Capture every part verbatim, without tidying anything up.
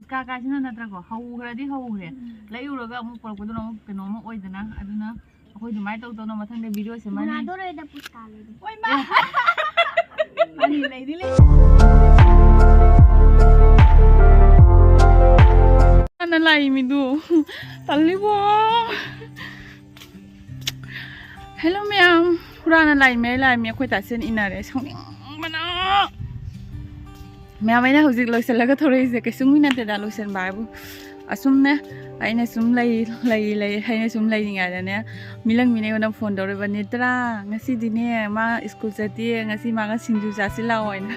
ꯀꯥ ꯀꯥꯁꯤꯅ ꯅꯠꯇ꯭ꯔꯀꯣ, ꯍꯧꯈ꯭ꯔꯗꯤ ꯍꯧꯈ꯭ꯔꯦ, ꯂꯩꯔꯨꯔꯒ ꯑꯃꯨꯛ ꯄꯨꯔꯛꯄꯗꯨꯅ ꯑꯃꯨꯛ ꯀꯩꯅꯣꯝꯃ ꯑꯣꯏꯗꯅ꯫ ꯑꯗꯨꯅ ꯑꯩꯈꯣꯏ ꯑꯗꯨꯃꯥꯏꯅ ꯇꯧ ꯇꯧꯅ ꯃꯊꯪꯗ ꯚꯤꯗꯤꯑꯣ ꯁꯦꯝꯃꯅꯤ꯫ ꯃꯨꯅꯥꯗꯣꯔꯦꯗ ꯄꯨꯁꯀꯥ ꯂꯩꯔꯦ꯫ ꯑꯣꯏ ꯃꯥ! ꯑꯅꯤ ꯂꯩꯗꯤ ꯂꯩ꯫ ꯍꯥꯟꯅ ꯂꯥꯛꯏ ꯃꯤꯗꯨ ꯇꯜꯂꯤꯕꯣ꯫ ꯍꯦꯜꯂꯣ ꯃꯌꯥꯝ, ꯍꯨꯔꯥꯅ ꯂꯥꯛꯏꯃꯦ, ꯂꯥꯛꯏꯃꯦ, ꯑꯩꯈꯣꯏ ꯇꯥꯁꯦꯟ ꯏꯟꯅꯔꯦ, ꯁꯥꯎꯅꯤꯡꯕꯅ꯫ ꯃꯌꯥꯝ, ꯑꯩꯅ ꯍꯧꯖꯤꯛ ꯂꯣꯏꯁꯤꯜꯂꯒ ꯊꯣꯔꯛꯏꯁꯦ ꯀꯩꯁꯨꯝ ꯅꯠꯇꯦꯗ, ꯂꯣꯏꯁꯤꯟꯕ ꯍꯥꯏꯕꯨ ꯑꯁꯨꯝꯅꯦ꯫ ꯑꯩꯅ ꯁꯨꯝ ꯂꯩ ꯂꯩ ꯂꯩ ꯑꯩꯅ ꯁꯨꯝ ꯂꯩꯔꯤꯉꯩꯗꯅꯦ, ꯃꯤꯂꯪꯕꯤꯅ ꯑꯩꯉꯣꯟꯗ ꯐꯣꯟ ꯇꯧꯔꯛꯏꯕ, "ꯅꯦꯇ꯭ꯔꯥ, ꯉꯁꯤꯗꯤꯅꯦ ꯃꯥ ꯁ꯭ꯀꯨꯜ ꯆꯠꯇꯦ, ꯉꯁꯤ ꯃꯥꯒ ꯁꯤꯡꯖꯨ ꯆꯥꯁꯤ ꯂꯥꯛꯑꯣ" ꯍꯥꯏꯅ꯫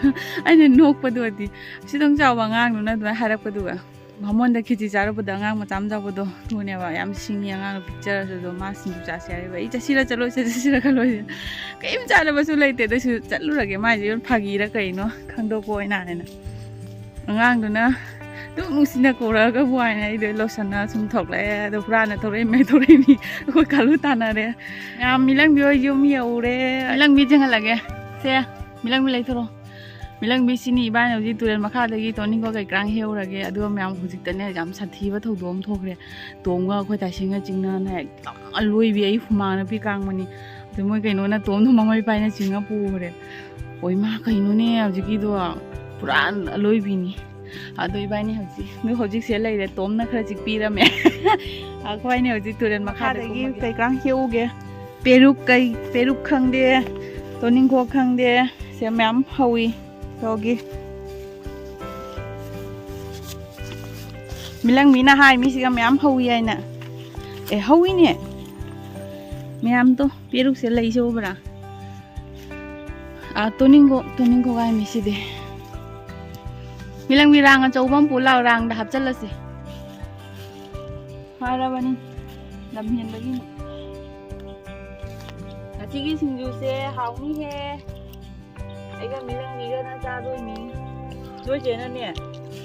ꯑꯩꯅ ꯅꯣꯛꯄꯗꯨꯗꯤ, ꯁꯤꯗꯪ ꯆꯥꯎꯕ ꯑꯉꯥꯡꯗꯨꯅ ꯑꯗꯨꯃꯥꯏꯅ ꯍꯥꯏꯔꯛꯄꯗꯨꯒ꯫ ꯕꯥꯃꯣꯟꯗ ꯈꯦꯆꯤ ꯆꯥꯔꯨꯕꯗ ꯑꯉꯥꯡ ꯃꯆꯥ ꯃꯆꯥꯕꯗꯣ, ꯑꯗꯨꯅꯦꯕ ꯌꯥꯝ ꯁꯤꯡꯉꯤ ꯑꯉꯥꯡꯗꯣ, ꯄꯤꯛꯆꯔꯁꯨ ꯑꯗꯨꯝ ꯃꯥ ꯁꯤꯡꯖꯨ ꯆꯥꯁꯦ ꯍꯥꯏꯔꯤꯕ꯫ ꯑꯩ ꯆꯠꯁꯤꯔ ꯆꯠꯂꯣꯏꯁꯤꯔ, ꯆꯠꯁꯤꯔ ꯈꯜꯂꯣꯏꯁꯤꯔ, ꯀꯔꯤꯝ ꯆꯥꯅꯕꯁꯨ ꯂꯩꯇꯦ, ꯑꯗꯨꯁꯨ ꯆꯠꯂꯨꯔꯒꯦ, ꯃꯥꯏꯁꯦ ꯐꯥꯒꯤꯔ ꯀꯩꯅꯣ ꯈꯪꯗꯣꯛꯄ ꯑꯣꯏꯅ ꯍꯥꯏꯅ꯫ ꯑꯉꯥꯡꯗꯨꯅ ꯑꯗꯨꯝ ꯅꯨꯡꯁꯤꯅ ꯀꯧꯔꯛꯑꯒꯕꯨ ꯍꯥꯏꯅ ꯑꯩꯗꯣ ꯂꯣꯠꯁꯟꯅ ꯁꯨꯝ ꯊꯣꯛꯂꯛꯑꯦ꯫ ꯑꯗꯣ ꯍꯨꯔꯥꯟꯅ ꯊꯣꯛꯂꯛꯏ, ꯃꯩ ꯊꯣꯛꯂꯛꯏꯅꯤ꯫ ꯑꯩꯈꯣꯏ ꯀꯥꯂꯨ ꯇꯥꯟꯅꯔꯦ꯫ ꯃꯌꯥꯝ, ꯃꯤꯂꯪꯕꯤ ꯍꯣꯏ ꯌꯨꯝ ꯌꯧꯔꯦ꯫ ꯃꯤꯂꯪꯕꯤ ꯆꯦꯟꯍꯜꯂꯒꯦ꯫ ꯁꯦ, ꯃꯤꯂꯪꯕꯤ ꯂꯩꯊꯣꯔꯛꯑꯣ꯫ ꯃꯤꯂꯪꯕꯤ, ꯁꯤꯅꯤ ꯏꯕꯥꯅꯤ ꯍꯧꯖꯤꯛ ꯇꯨꯔꯦꯜ ꯃꯈꯥꯗꯒꯤ ꯇꯣꯅꯤꯡꯈꯣꯛ ꯀꯩꯀꯥꯡ ꯍꯦꯛꯎꯔꯒꯦ꯫ ꯑꯗꯨꯒ ꯃꯌꯥꯝ, ꯍꯧꯖꯤꯛꯇꯅꯦ ꯌꯥꯝ ꯁꯥꯊꯤꯕ ꯊꯧꯗꯣꯛ ꯑꯃ ꯊꯣꯛꯈ꯭ꯔꯦ꯫ ꯇꯣꯝꯒ ꯑꯩꯈꯣꯏ ꯇꯥꯏꯁꯤꯡꯒ ꯆꯤꯡꯅꯅ ꯍꯦꯛꯇ ꯑꯂꯣꯏꯕꯤ, ꯑꯩ ꯍꯨꯃꯥꯡꯅ ꯄꯤ ꯀꯥꯡꯕꯅꯤ꯫ ꯑꯗꯨ ꯃꯣꯏ ꯀꯩꯅꯣꯅ ꯇꯣꯝꯗꯣ ꯃꯃꯩ ꯄꯥꯏꯅ ꯆꯤꯡꯉ ꯄꯨꯈ꯭ꯔꯦ꯫ ꯑꯣꯏ ꯃꯥ, ꯀꯩꯅꯣꯅꯦ ꯍꯧꯖꯤꯛꯀꯤꯗꯣ, ꯄꯨꯔꯥ ꯑꯂꯣꯏꯕꯤꯅꯤ꯫ ꯑꯗꯣ ꯏꯕꯥꯅꯤ ꯍꯧꯖꯤꯛ, ꯅꯣꯏ ꯍꯧꯖꯤꯛꯁꯦ ꯂꯩꯔꯦ, ꯇꯣꯝꯅ ꯈꯔ ꯆꯤꯛꯄꯤꯔꯝꯃꯦ꯫ ꯑꯩꯈꯣꯏꯅꯤ ꯍꯧꯖꯤꯛ ꯇꯨꯔꯦꯜ ꯃꯈꯥꯗ ꯃꯈꯥꯗꯒꯤ ꯀꯨꯝꯃꯒꯦ꯫ ꯀꯩꯀꯥꯡ ꯍꯦꯛꯎꯒꯦ꯫ ꯄꯦꯔꯨꯛ, ꯀꯩ, ꯄꯦꯔꯨꯛ ꯈꯪꯗꯦ, ꯇꯣꯅꯤꯡꯈꯣꯛ ꯈꯪꯗꯦ, ꯁꯦ ꯃꯌꯥꯝ ꯍꯧꯏ꯫ ꯇꯧꯒꯦ꯫ ꯃꯤꯂꯪꯕꯤꯅ ꯍꯥꯏ ꯃꯤꯁꯤꯒ ꯃꯌꯥꯝ ꯍꯧꯏ ꯍꯥꯏꯅ꯫ ꯑꯦ, ꯍꯧꯏꯅꯦ꯫ ꯃꯌꯥꯝꯗꯣ, ꯄꯦꯔꯨꯛꯁꯦ ꯂꯩꯁꯦ ꯎꯕ꯭ꯔꯥ? ꯑꯥ, ꯇꯣꯅꯤꯡꯈꯣꯛ, ꯇꯣꯅꯤꯡꯈꯣꯛ ꯍꯥꯏ ꯃꯤꯁꯤꯗꯤ꯫ ꯃꯤꯂꯪꯕꯤ, ꯔꯥꯡ ꯑꯆꯧꯕ ꯑꯃ ꯄꯨ ꯂꯥꯛꯑꯣ, ꯔꯥꯡꯗ ꯍꯥꯞꯆꯜꯂꯁꯤ꯫ ꯐꯔꯕꯅꯤ, ꯂꯝ ꯍꯦꯟꯕꯒꯤꯅꯤ꯫ ꯉꯁꯤꯒꯤ ꯁꯤꯡꯖꯨꯁꯦ ꯍꯥꯎꯅꯤꯍꯦ꯫ ꯑꯩꯒ ꯃꯤꯂꯪꯕꯤꯒꯅ ꯆꯥꯗꯣꯏꯅꯤ꯫ ꯅꯣꯏ ꯆꯦꯅꯅꯦ,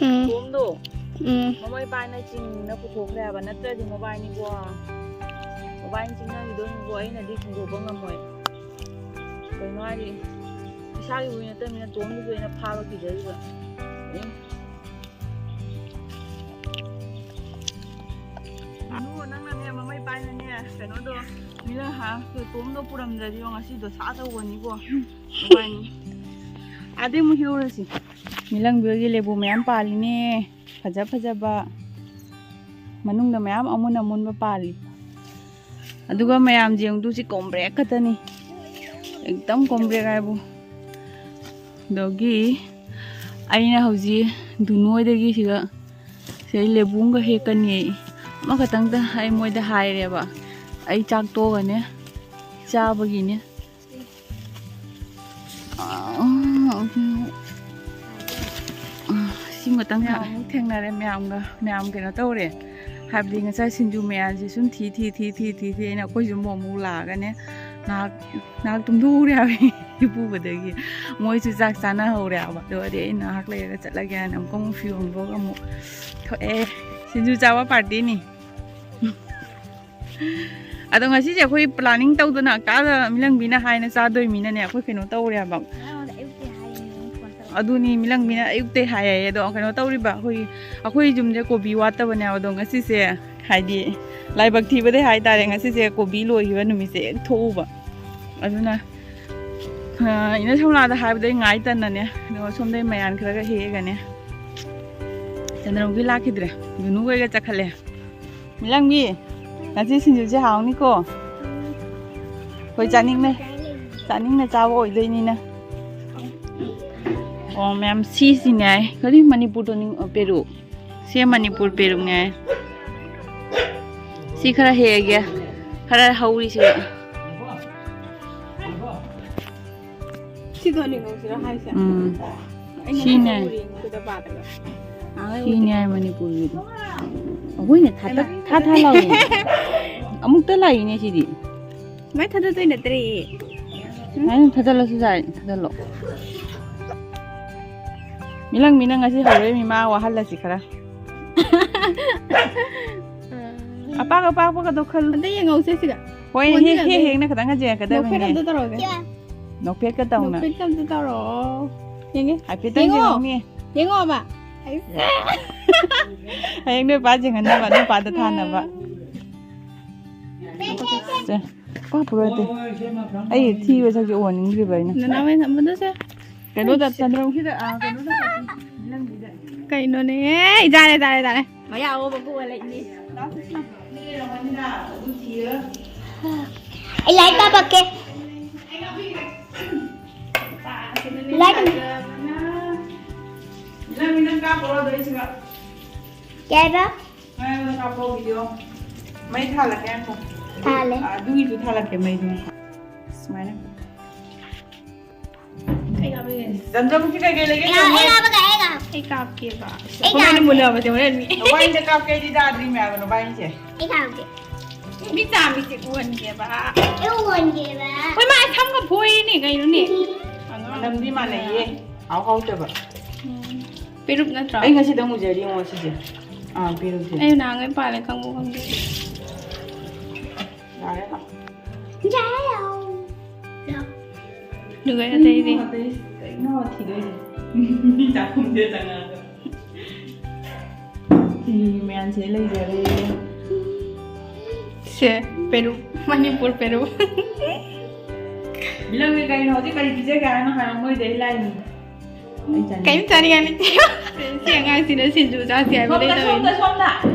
ꯎꯝ꯫ ꯇꯣꯝꯗꯣ ꯎꯝ꯫ ꯃꯃꯩ ꯄꯥꯏꯅ ꯆꯤꯡꯅ ꯄꯨꯊꯣꯛꯈ꯭ꯔꯦ ꯍꯥꯏꯕ, ꯅꯠꯇ꯭ꯔꯗꯤ ꯃꯕꯥꯏꯅꯤꯀꯣ, ꯃꯕꯥꯏꯅꯤ ꯆꯤꯡꯅꯈꯤꯗꯣꯏꯅꯤꯀꯣ꯫ ꯑꯩꯅꯗꯤ ꯆꯤꯡꯊꯣꯛꯄ ꯉꯝꯃꯣꯏ꯫ ꯀꯩꯅꯣ ꯍꯥꯏꯗꯤ, ꯏꯁꯥꯒꯤꯕꯨ ꯅꯠꯇꯕꯅꯤꯅ ꯇꯣꯝꯒꯤꯁꯨ ꯑꯩꯅ ꯐꯥꯕ ꯀꯤꯖꯔꯤꯕ꯫ ꯎꯝ꯫ ꯅꯨ, ꯅꯪꯅꯅꯦ ꯃꯃꯩ ꯄꯥꯏꯅꯅꯦ ꯀꯩꯅꯣꯗꯣ, ꯃꯤꯂꯪ ꯍꯥ, ꯇꯣꯝꯗꯣ ꯄꯨꯔꯝꯗ꯭ꯔꯗꯤꯀꯣ ꯉꯁꯤꯗꯣ ꯁꯥ ꯇꯧꯕꯅꯤꯀꯣ꯫ ꯃꯕꯥꯅꯤ꯫ ꯑꯥꯗꯩ ꯑꯃꯨꯛ ꯍꯦꯛꯎꯔꯁꯤ꯫ ꯃꯤꯂꯪꯕꯤꯒꯤ ꯂꯦꯕꯨ ꯃꯌꯥꯝ ꯄꯥꯜꯂꯤꯅꯦ꯫ ꯐꯖ ꯐꯖꯕ꯫ ꯃꯅꯨꯡꯗ ꯃꯌꯥꯝ ꯑꯃꯨꯟ ꯑꯃꯨꯟꯕ ꯄꯥꯜꯂꯤ꯫ ꯑꯗꯨꯒ ꯃꯌꯥꯝꯁꯦ ꯌꯦꯡꯉꯨ, ꯁꯤ ꯀꯣꯝꯕ꯭ꯔꯦꯛ ꯈꯛꯇꯅꯤ꯫ ꯑꯦꯛꯗꯝ ꯀꯣꯝꯕ꯭ꯔꯦꯛ ꯍꯥꯏꯕꯨ꯫ ꯑꯗꯒꯤ ꯑꯩꯅ ꯍꯧꯖꯤꯛ ꯗꯨꯅꯣꯏꯗꯒꯤ ꯁꯤꯗ, ꯁꯤꯗꯩ ꯂꯦꯕꯨ ꯑꯃꯒ ꯍꯦꯛꯀꯅꯤ ꯑꯩ꯫ ꯑꯃꯈꯛꯇꯪꯗ ꯑꯩ ꯃꯣꯏꯗ ꯍꯥꯏꯔꯦꯕ꯫ ꯑꯩ ꯆꯥꯛ ꯇꯣꯛꯑꯒꯅꯦ, ꯆꯥꯕꯒꯤꯅꯦ꯫ ꯑꯥ, ꯁꯤ ꯃꯇꯪ ꯃꯌꯥꯝ ꯈꯥꯛꯑꯦ꯫ ꯑꯃꯨꯛ ꯊꯦꯡꯅꯔꯦ, ꯃꯌꯥꯝꯒ, ꯃꯌꯥꯝ ꯀꯩꯅꯣ ꯇꯧꯔꯦ꯫ ꯍꯥꯏꯕꯗꯤ ꯉꯁꯥꯏ ꯁꯤꯡꯖꯨ ꯃꯌꯥꯟꯁꯦ ꯁꯨꯝ ꯊꯤ, ꯊꯤ, ꯊꯤ, ꯊꯤ, ꯊꯤ, ꯊꯤ, ꯑꯩꯅ ꯑꯩꯈꯣꯏ ꯌꯨꯝ ꯑꯃꯨꯛ ꯂꯥꯛꯑꯒꯅꯦ, ꯉꯥꯏꯍꯥꯛ, ꯉꯥꯏꯍꯥꯛ ꯇꯨꯝꯊꯣꯛꯎꯔꯦ ꯍꯥꯏꯕ꯫ ꯏꯄꯨꯕꯗꯒꯤ ꯃꯣꯏꯁꯨ ꯆꯥꯛ ꯆꯥꯅꯍꯧꯔꯦ ꯍꯥꯏꯕ꯫ ꯑꯗꯨꯒꯗꯤ ꯑꯩ ꯉꯥꯏꯍꯥꯛ ꯂꯩꯔꯒ ꯆꯠꯂꯒꯦ ꯍꯥꯏꯅ ꯑꯃꯨꯛꯀ ꯑꯃꯨꯛ ꯐꯤꯔꯣꯟ ꯂꯣꯛ ꯑꯃꯨꯛ ꯊꯣꯛꯑꯦ꯫ ꯁꯤꯡꯖꯨ ꯆꯥꯕ ꯄꯥꯔꯇꯤꯅꯤ꯫ ꯑꯗꯣ ꯉꯁꯤꯁꯦ ꯑꯩꯈꯣꯏ planning ꯇꯧꯗꯅ ꯀꯥꯗ ꯃꯤꯂꯪꯕꯤꯅ ꯍꯥꯏꯅ ꯆꯥꯗꯣꯏꯃꯤꯅꯅꯦ, ꯑꯩꯈꯣꯏ ꯀꯩꯅꯣ ꯇꯧꯔꯦ ꯍꯥꯏꯕ꯫ ꯑꯗꯨꯅꯤ, ꯃꯤꯂꯪꯕꯤꯅ ꯑꯌꯨꯛꯇꯩ ꯍꯥꯏ ꯍꯥꯏꯌꯦ꯫ ꯑꯗꯣ ꯀꯩꯅꯣ ꯇꯧꯔꯤꯕ, ꯑꯩꯈꯣꯏꯒꯤ, ꯑꯩꯈꯣꯏ ꯌꯨꯝꯁꯦ ꯀꯣꯕꯤ ꯋꯥꯠꯇꯕꯅꯦꯕ꯫ ꯑꯗꯣ ꯉꯁꯤꯁꯦ ꯍꯥꯏꯗꯤ ꯂꯥꯏꯕꯛ ꯊꯤꯕꯗꯩ ꯍꯥꯏꯇꯥꯔꯦ, ꯉꯁꯤꯁꯦ ꯀꯣꯕꯤ ꯂꯣꯏꯈꯤꯕ ꯅꯨꯃꯤꯠꯁꯦ ꯍꯦꯛ ꯊꯣꯛꯎꯕ꯫ ꯑꯗꯨꯅ, ꯑ, ꯏꯅꯦ ꯁꯣꯃꯣꯂꯥꯗ ꯍꯥꯏꯕꯗꯩ ꯉꯥꯏ ꯇꯟꯅꯅꯦ, ꯑꯗꯨꯒ ꯁꯣꯝꯗꯩ ꯃꯌꯥꯟ ꯈꯔꯒ ꯍꯦꯛꯑꯒꯅꯦ, ꯆꯟꯗ꯭ꯔꯃꯨꯈꯤ ꯂꯥꯛꯈꯤꯗ꯭ꯔꯦ, ꯌꯨꯅꯨꯈꯣꯏꯒ ꯆꯠꯈꯠꯂꯦ꯫ ꯃꯤꯂꯪꯕꯤ, ꯉꯁꯤ ꯁꯤꯡꯖꯨꯁꯦ ꯍꯥꯎꯅꯤꯀꯣ? ꯑꯩꯈꯣꯏ ꯆꯥꯅꯤꯡꯅ, ꯆꯥꯅꯤꯡꯅ ꯆꯥꯕ ꯑꯣꯏꯗꯣꯏꯅꯤꯅ꯫ ꯑꯣ, ꯃꯌꯥꯝ ꯁꯤꯁꯤꯅꯦ꯫ ꯀꯔꯤ ꯃꯅꯤꯄꯨꯔꯗ ꯅꯤꯡ-, ꯑ, ꯄꯦꯔꯨꯛ? ꯁꯤ ꯃꯅꯤꯄꯨꯔ ꯄꯦꯔꯨꯛꯅꯦ꯫ ꯁꯤ ꯈꯔ ꯍꯦꯛꯑꯒꯦ꯫ ꯈꯔ ꯍꯧꯔꯤꯁꯤꯒ꯫ ꯁꯤꯗꯣ ꯅꯤꯡꯉꯧꯁꯤꯔꯣ ꯍꯥꯏꯁꯦ? ꯎꯝ꯫ ꯑꯩꯅ ꯁꯤꯅꯦ꯫ ꯎꯔꯤꯉꯩꯗꯨꯗ ꯄꯥꯗꯕ꯫ ꯁꯤꯅꯦ ꯍꯥꯏ ꯃꯅꯤꯄꯨꯔꯒꯤꯗꯣ꯫ ꯑꯩꯈꯣꯏꯅ ꯊꯥ-, ꯍꯩꯃꯥ꯫ ꯊꯥ ꯊꯥ ꯂꯥꯎꯏꯅꯦ꯫ ꯑꯃꯨꯛꯇ ꯂꯥꯛꯏꯅꯦ ꯁꯤꯗꯤ꯫ ꯃꯥꯏ ꯊꯥꯗꯗꯣꯏ ꯅꯠꯇ꯭ꯔꯦ꯫ ꯍꯥꯏꯅ ꯊꯥꯗꯠꯂꯁꯨ ꯌꯥꯏ, ꯊꯥꯗꯠꯂꯣ꯫ ꯃꯤꯂꯪꯕꯤꯅ ꯉꯁꯤ ꯍꯧꯔꯛꯏ ꯃꯤ, ꯃꯥ ꯋꯥꯍꯜꯂꯁꯤ ꯈꯔ꯫ ꯑꯄꯥꯛ ꯑꯄꯥꯛꯄꯒꯗꯣ ꯈꯜꯂꯨ꯫ ꯑꯝꯇ ꯌꯦꯡꯍꯧꯁꯦ ꯁꯤꯗ꯫ ꯍꯣꯏ, ꯐꯣꯟꯁꯤꯗ ꯍꯦꯛ, ꯍꯦꯛ ꯑꯝꯇ ꯍꯦꯛꯅ ꯈꯇꯪ ꯈꯟꯁꯦ ꯅꯣꯛꯐꯦꯠ ꯀꯗꯕꯅꯦ꯫ ꯑꯝꯇ ꯇꯧꯔꯛꯑꯣꯁꯦ꯫ ꯅꯣꯛꯐꯦꯠꯀ ꯇꯧꯅ꯫ ꯅꯣꯛꯐꯦꯠꯀ ꯑꯝꯇ ꯇꯧꯔꯛꯑꯣ꯫ ꯌꯦꯡꯒꯦ꯫ ꯍꯥꯏꯐꯦꯠꯇꯪ ꯌꯦꯡꯉꯣ꯫ ꯌꯦꯡꯉꯣꯃꯤ꯫ ꯌꯦꯡꯉꯣꯕ꯫ ꯍꯌꯦꯡ ꯅꯣꯏ ꯄꯥ ꯌꯦꯡꯍꯟꯅꯕ, ꯅꯣꯏ ꯄꯥꯗ ꯊꯥꯅꯕ꯫ ꯁꯦ, ꯄꯥ ꯄꯨꯔꯛꯑꯣ ꯑꯇꯩ꯫ ꯑꯩ ꯊꯤꯕ ꯁꯛꯁꯦ ꯎꯍꯟꯅꯤꯡꯗ꯭ꯔꯤꯕ ꯑꯩꯅ꯫ ꯅꯅꯥꯎ ꯍꯦꯟ ꯊꯝꯕꯗꯣ ꯁꯦ꯫ ꯀꯩꯅꯣꯗ ꯆꯟꯗ꯭ꯔꯝ-, ꯀꯩꯅꯣꯅꯦ? ꯑꯦ, ꯌꯥꯔꯦ, ꯌꯥꯔꯦ, ꯌꯥꯔꯦ꯫ ꯃꯌꯥ ꯑꯣꯕ ꯄꯣꯛꯑ ꯂꯩꯅꯤ꯫ ꯑꯩ ꯂꯥꯏꯔꯤꯛ ꯄꯥꯕ ꯀꯦ꯫ ꯂꯥꯏꯔꯤꯛ ꯅꯪ, ꯅꯪ ꯀꯥꯞꯄꯔꯣ ꯑꯗꯣ ꯑꯩꯁꯤꯒ꯫ ꯀꯩ ꯍꯥꯏꯕ? ꯅꯪ ꯑꯩꯉꯣꯟꯗ ꯀꯥꯞꯄꯣ video꯫ ꯃꯩ ꯊꯥꯜꯂꯛꯀꯦ ꯉꯥꯏꯈꯣ꯫ ꯊꯥꯜꯂꯦ꯫ ꯑꯗꯨꯒꯤꯁꯨ ꯊꯥꯜꯂꯛꯀꯦ ꯃꯩꯗꯣ ꯉꯥꯏꯈꯣ꯫ ꯁꯨꯃꯥꯏꯅ꯫ ꯆꯟꯗ꯭ꯔꯃꯨꯈꯤ ꯀꯩꯀꯩ ꯂꯩꯒꯦ ꯑꯩ ꯌꯦꯡꯉꯣ꯫ ꯑꯩ ꯀꯥꯞꯄꯒ, ꯑꯩ ꯀꯥꯞ-, ꯑꯩ ꯀꯥꯞꯀꯦꯕ꯫ ꯑꯩ ꯀꯃꯥꯏꯅ ꯀꯥꯞꯀꯦ꯫ ꯃꯨꯟꯅꯕꯁꯦ ꯍꯣꯔꯦꯟ ꯃꯤ꯫ ꯅꯕꯥꯏꯅꯤꯗ ꯀꯥꯞꯀꯦ ꯑꯩꯗꯤ ꯇꯥꯗ꯭ꯔꯤ ꯃꯌꯥꯝ ꯅꯕꯥꯏꯅꯤꯁꯦ꯫ ꯑꯩ ꯀꯥꯞꯀꯦ꯫ ꯃꯤ ꯆꯥꯝꯃꯤꯁꯦ ꯎꯍꯟꯒꯦꯕ꯫ ꯑꯩ ꯎꯍꯟꯒꯦꯕ꯫ ꯍꯣꯏ, ꯃꯥ ꯁꯝꯒ ꯐꯣꯏꯔꯤꯅꯦ ꯀꯩꯅꯣꯅꯦ꯫ ꯎꯝ꯫ ꯑꯉꯥꯡ ꯃꯅꯝꯗꯤ ꯃꯥꯟꯅꯩꯌꯦ꯫ ꯍꯥꯎ ꯍꯥꯎꯇꯕ꯫ ꯎꯝ꯫ ꯄꯦꯔꯨꯛ ꯅꯠꯇ꯭ꯔꯣ? ꯑꯩ ꯉꯁꯤꯗꯪ ꯎꯖꯔꯤ ꯌꯦꯡꯉꯣ ꯁꯤꯁꯦ꯫ ꯑꯥ, ꯄꯦꯔꯨꯛꯁꯦ꯫ ꯑꯩ ꯅꯍꯥꯟꯉꯩ ꯄꯥꯜꯂꯦ ꯈꯪꯕꯨ ꯈꯪꯗꯦ꯫ ꯌꯥꯔꯦ ꯂꯥꯛꯑꯣ꯫ ꯌꯥꯔꯦ ꯂꯥꯛꯑꯣ꯫ ꯂꯥꯛꯑꯣ꯫ ꯑꯗꯨꯒ ꯑꯇꯩꯗꯤ? ꯀꯩꯅꯣ ꯑꯇꯩ-, ꯀꯩꯅꯣ ꯊꯤꯗꯣꯏꯁꯦ? ꯃꯤ ꯆꯥꯛꯈꯨꯝꯁꯦ ꯆꯪꯉꯛꯑꯒ꯫ ꯁꯤꯡꯖꯨꯒꯤ ꯃꯌꯥꯟꯁꯦ ꯂꯩꯖꯔꯦ꯫ ꯁꯦ, ꯄꯦꯔꯨꯛ, ꯃꯅꯤꯄꯨꯔ ꯄꯦꯔꯨꯛ꯫ ꯃꯤꯂꯝꯒꯤ ꯀꯩꯅꯣ ꯍꯧꯖꯤꯛ ꯀꯔꯤ ꯄꯤꯖꯒꯦ ꯍꯥꯏꯅꯣ ꯍꯥꯏꯔꯣ, ꯃꯣꯏꯗ ꯑꯩ ꯂꯥꯏꯅꯤ꯫ ꯑꯩ ꯆꯥꯅꯤꯡꯉꯦ꯫ ꯀꯩꯝ ꯆꯥꯅꯤꯡꯉꯥꯏ ꯂꯩꯇꯦ꯫ ꯁꯤ ꯑꯉꯥꯡꯁꯤꯅ ꯁꯤꯡꯖꯨ ꯆꯥꯁꯦ ꯍꯥꯏꯕ ꯁꯣꯝꯗ, ꯂꯩꯇꯕꯩꯅꯦ꯫ ꯁꯣꯝꯗ, ꯁꯣꯝꯗ꯫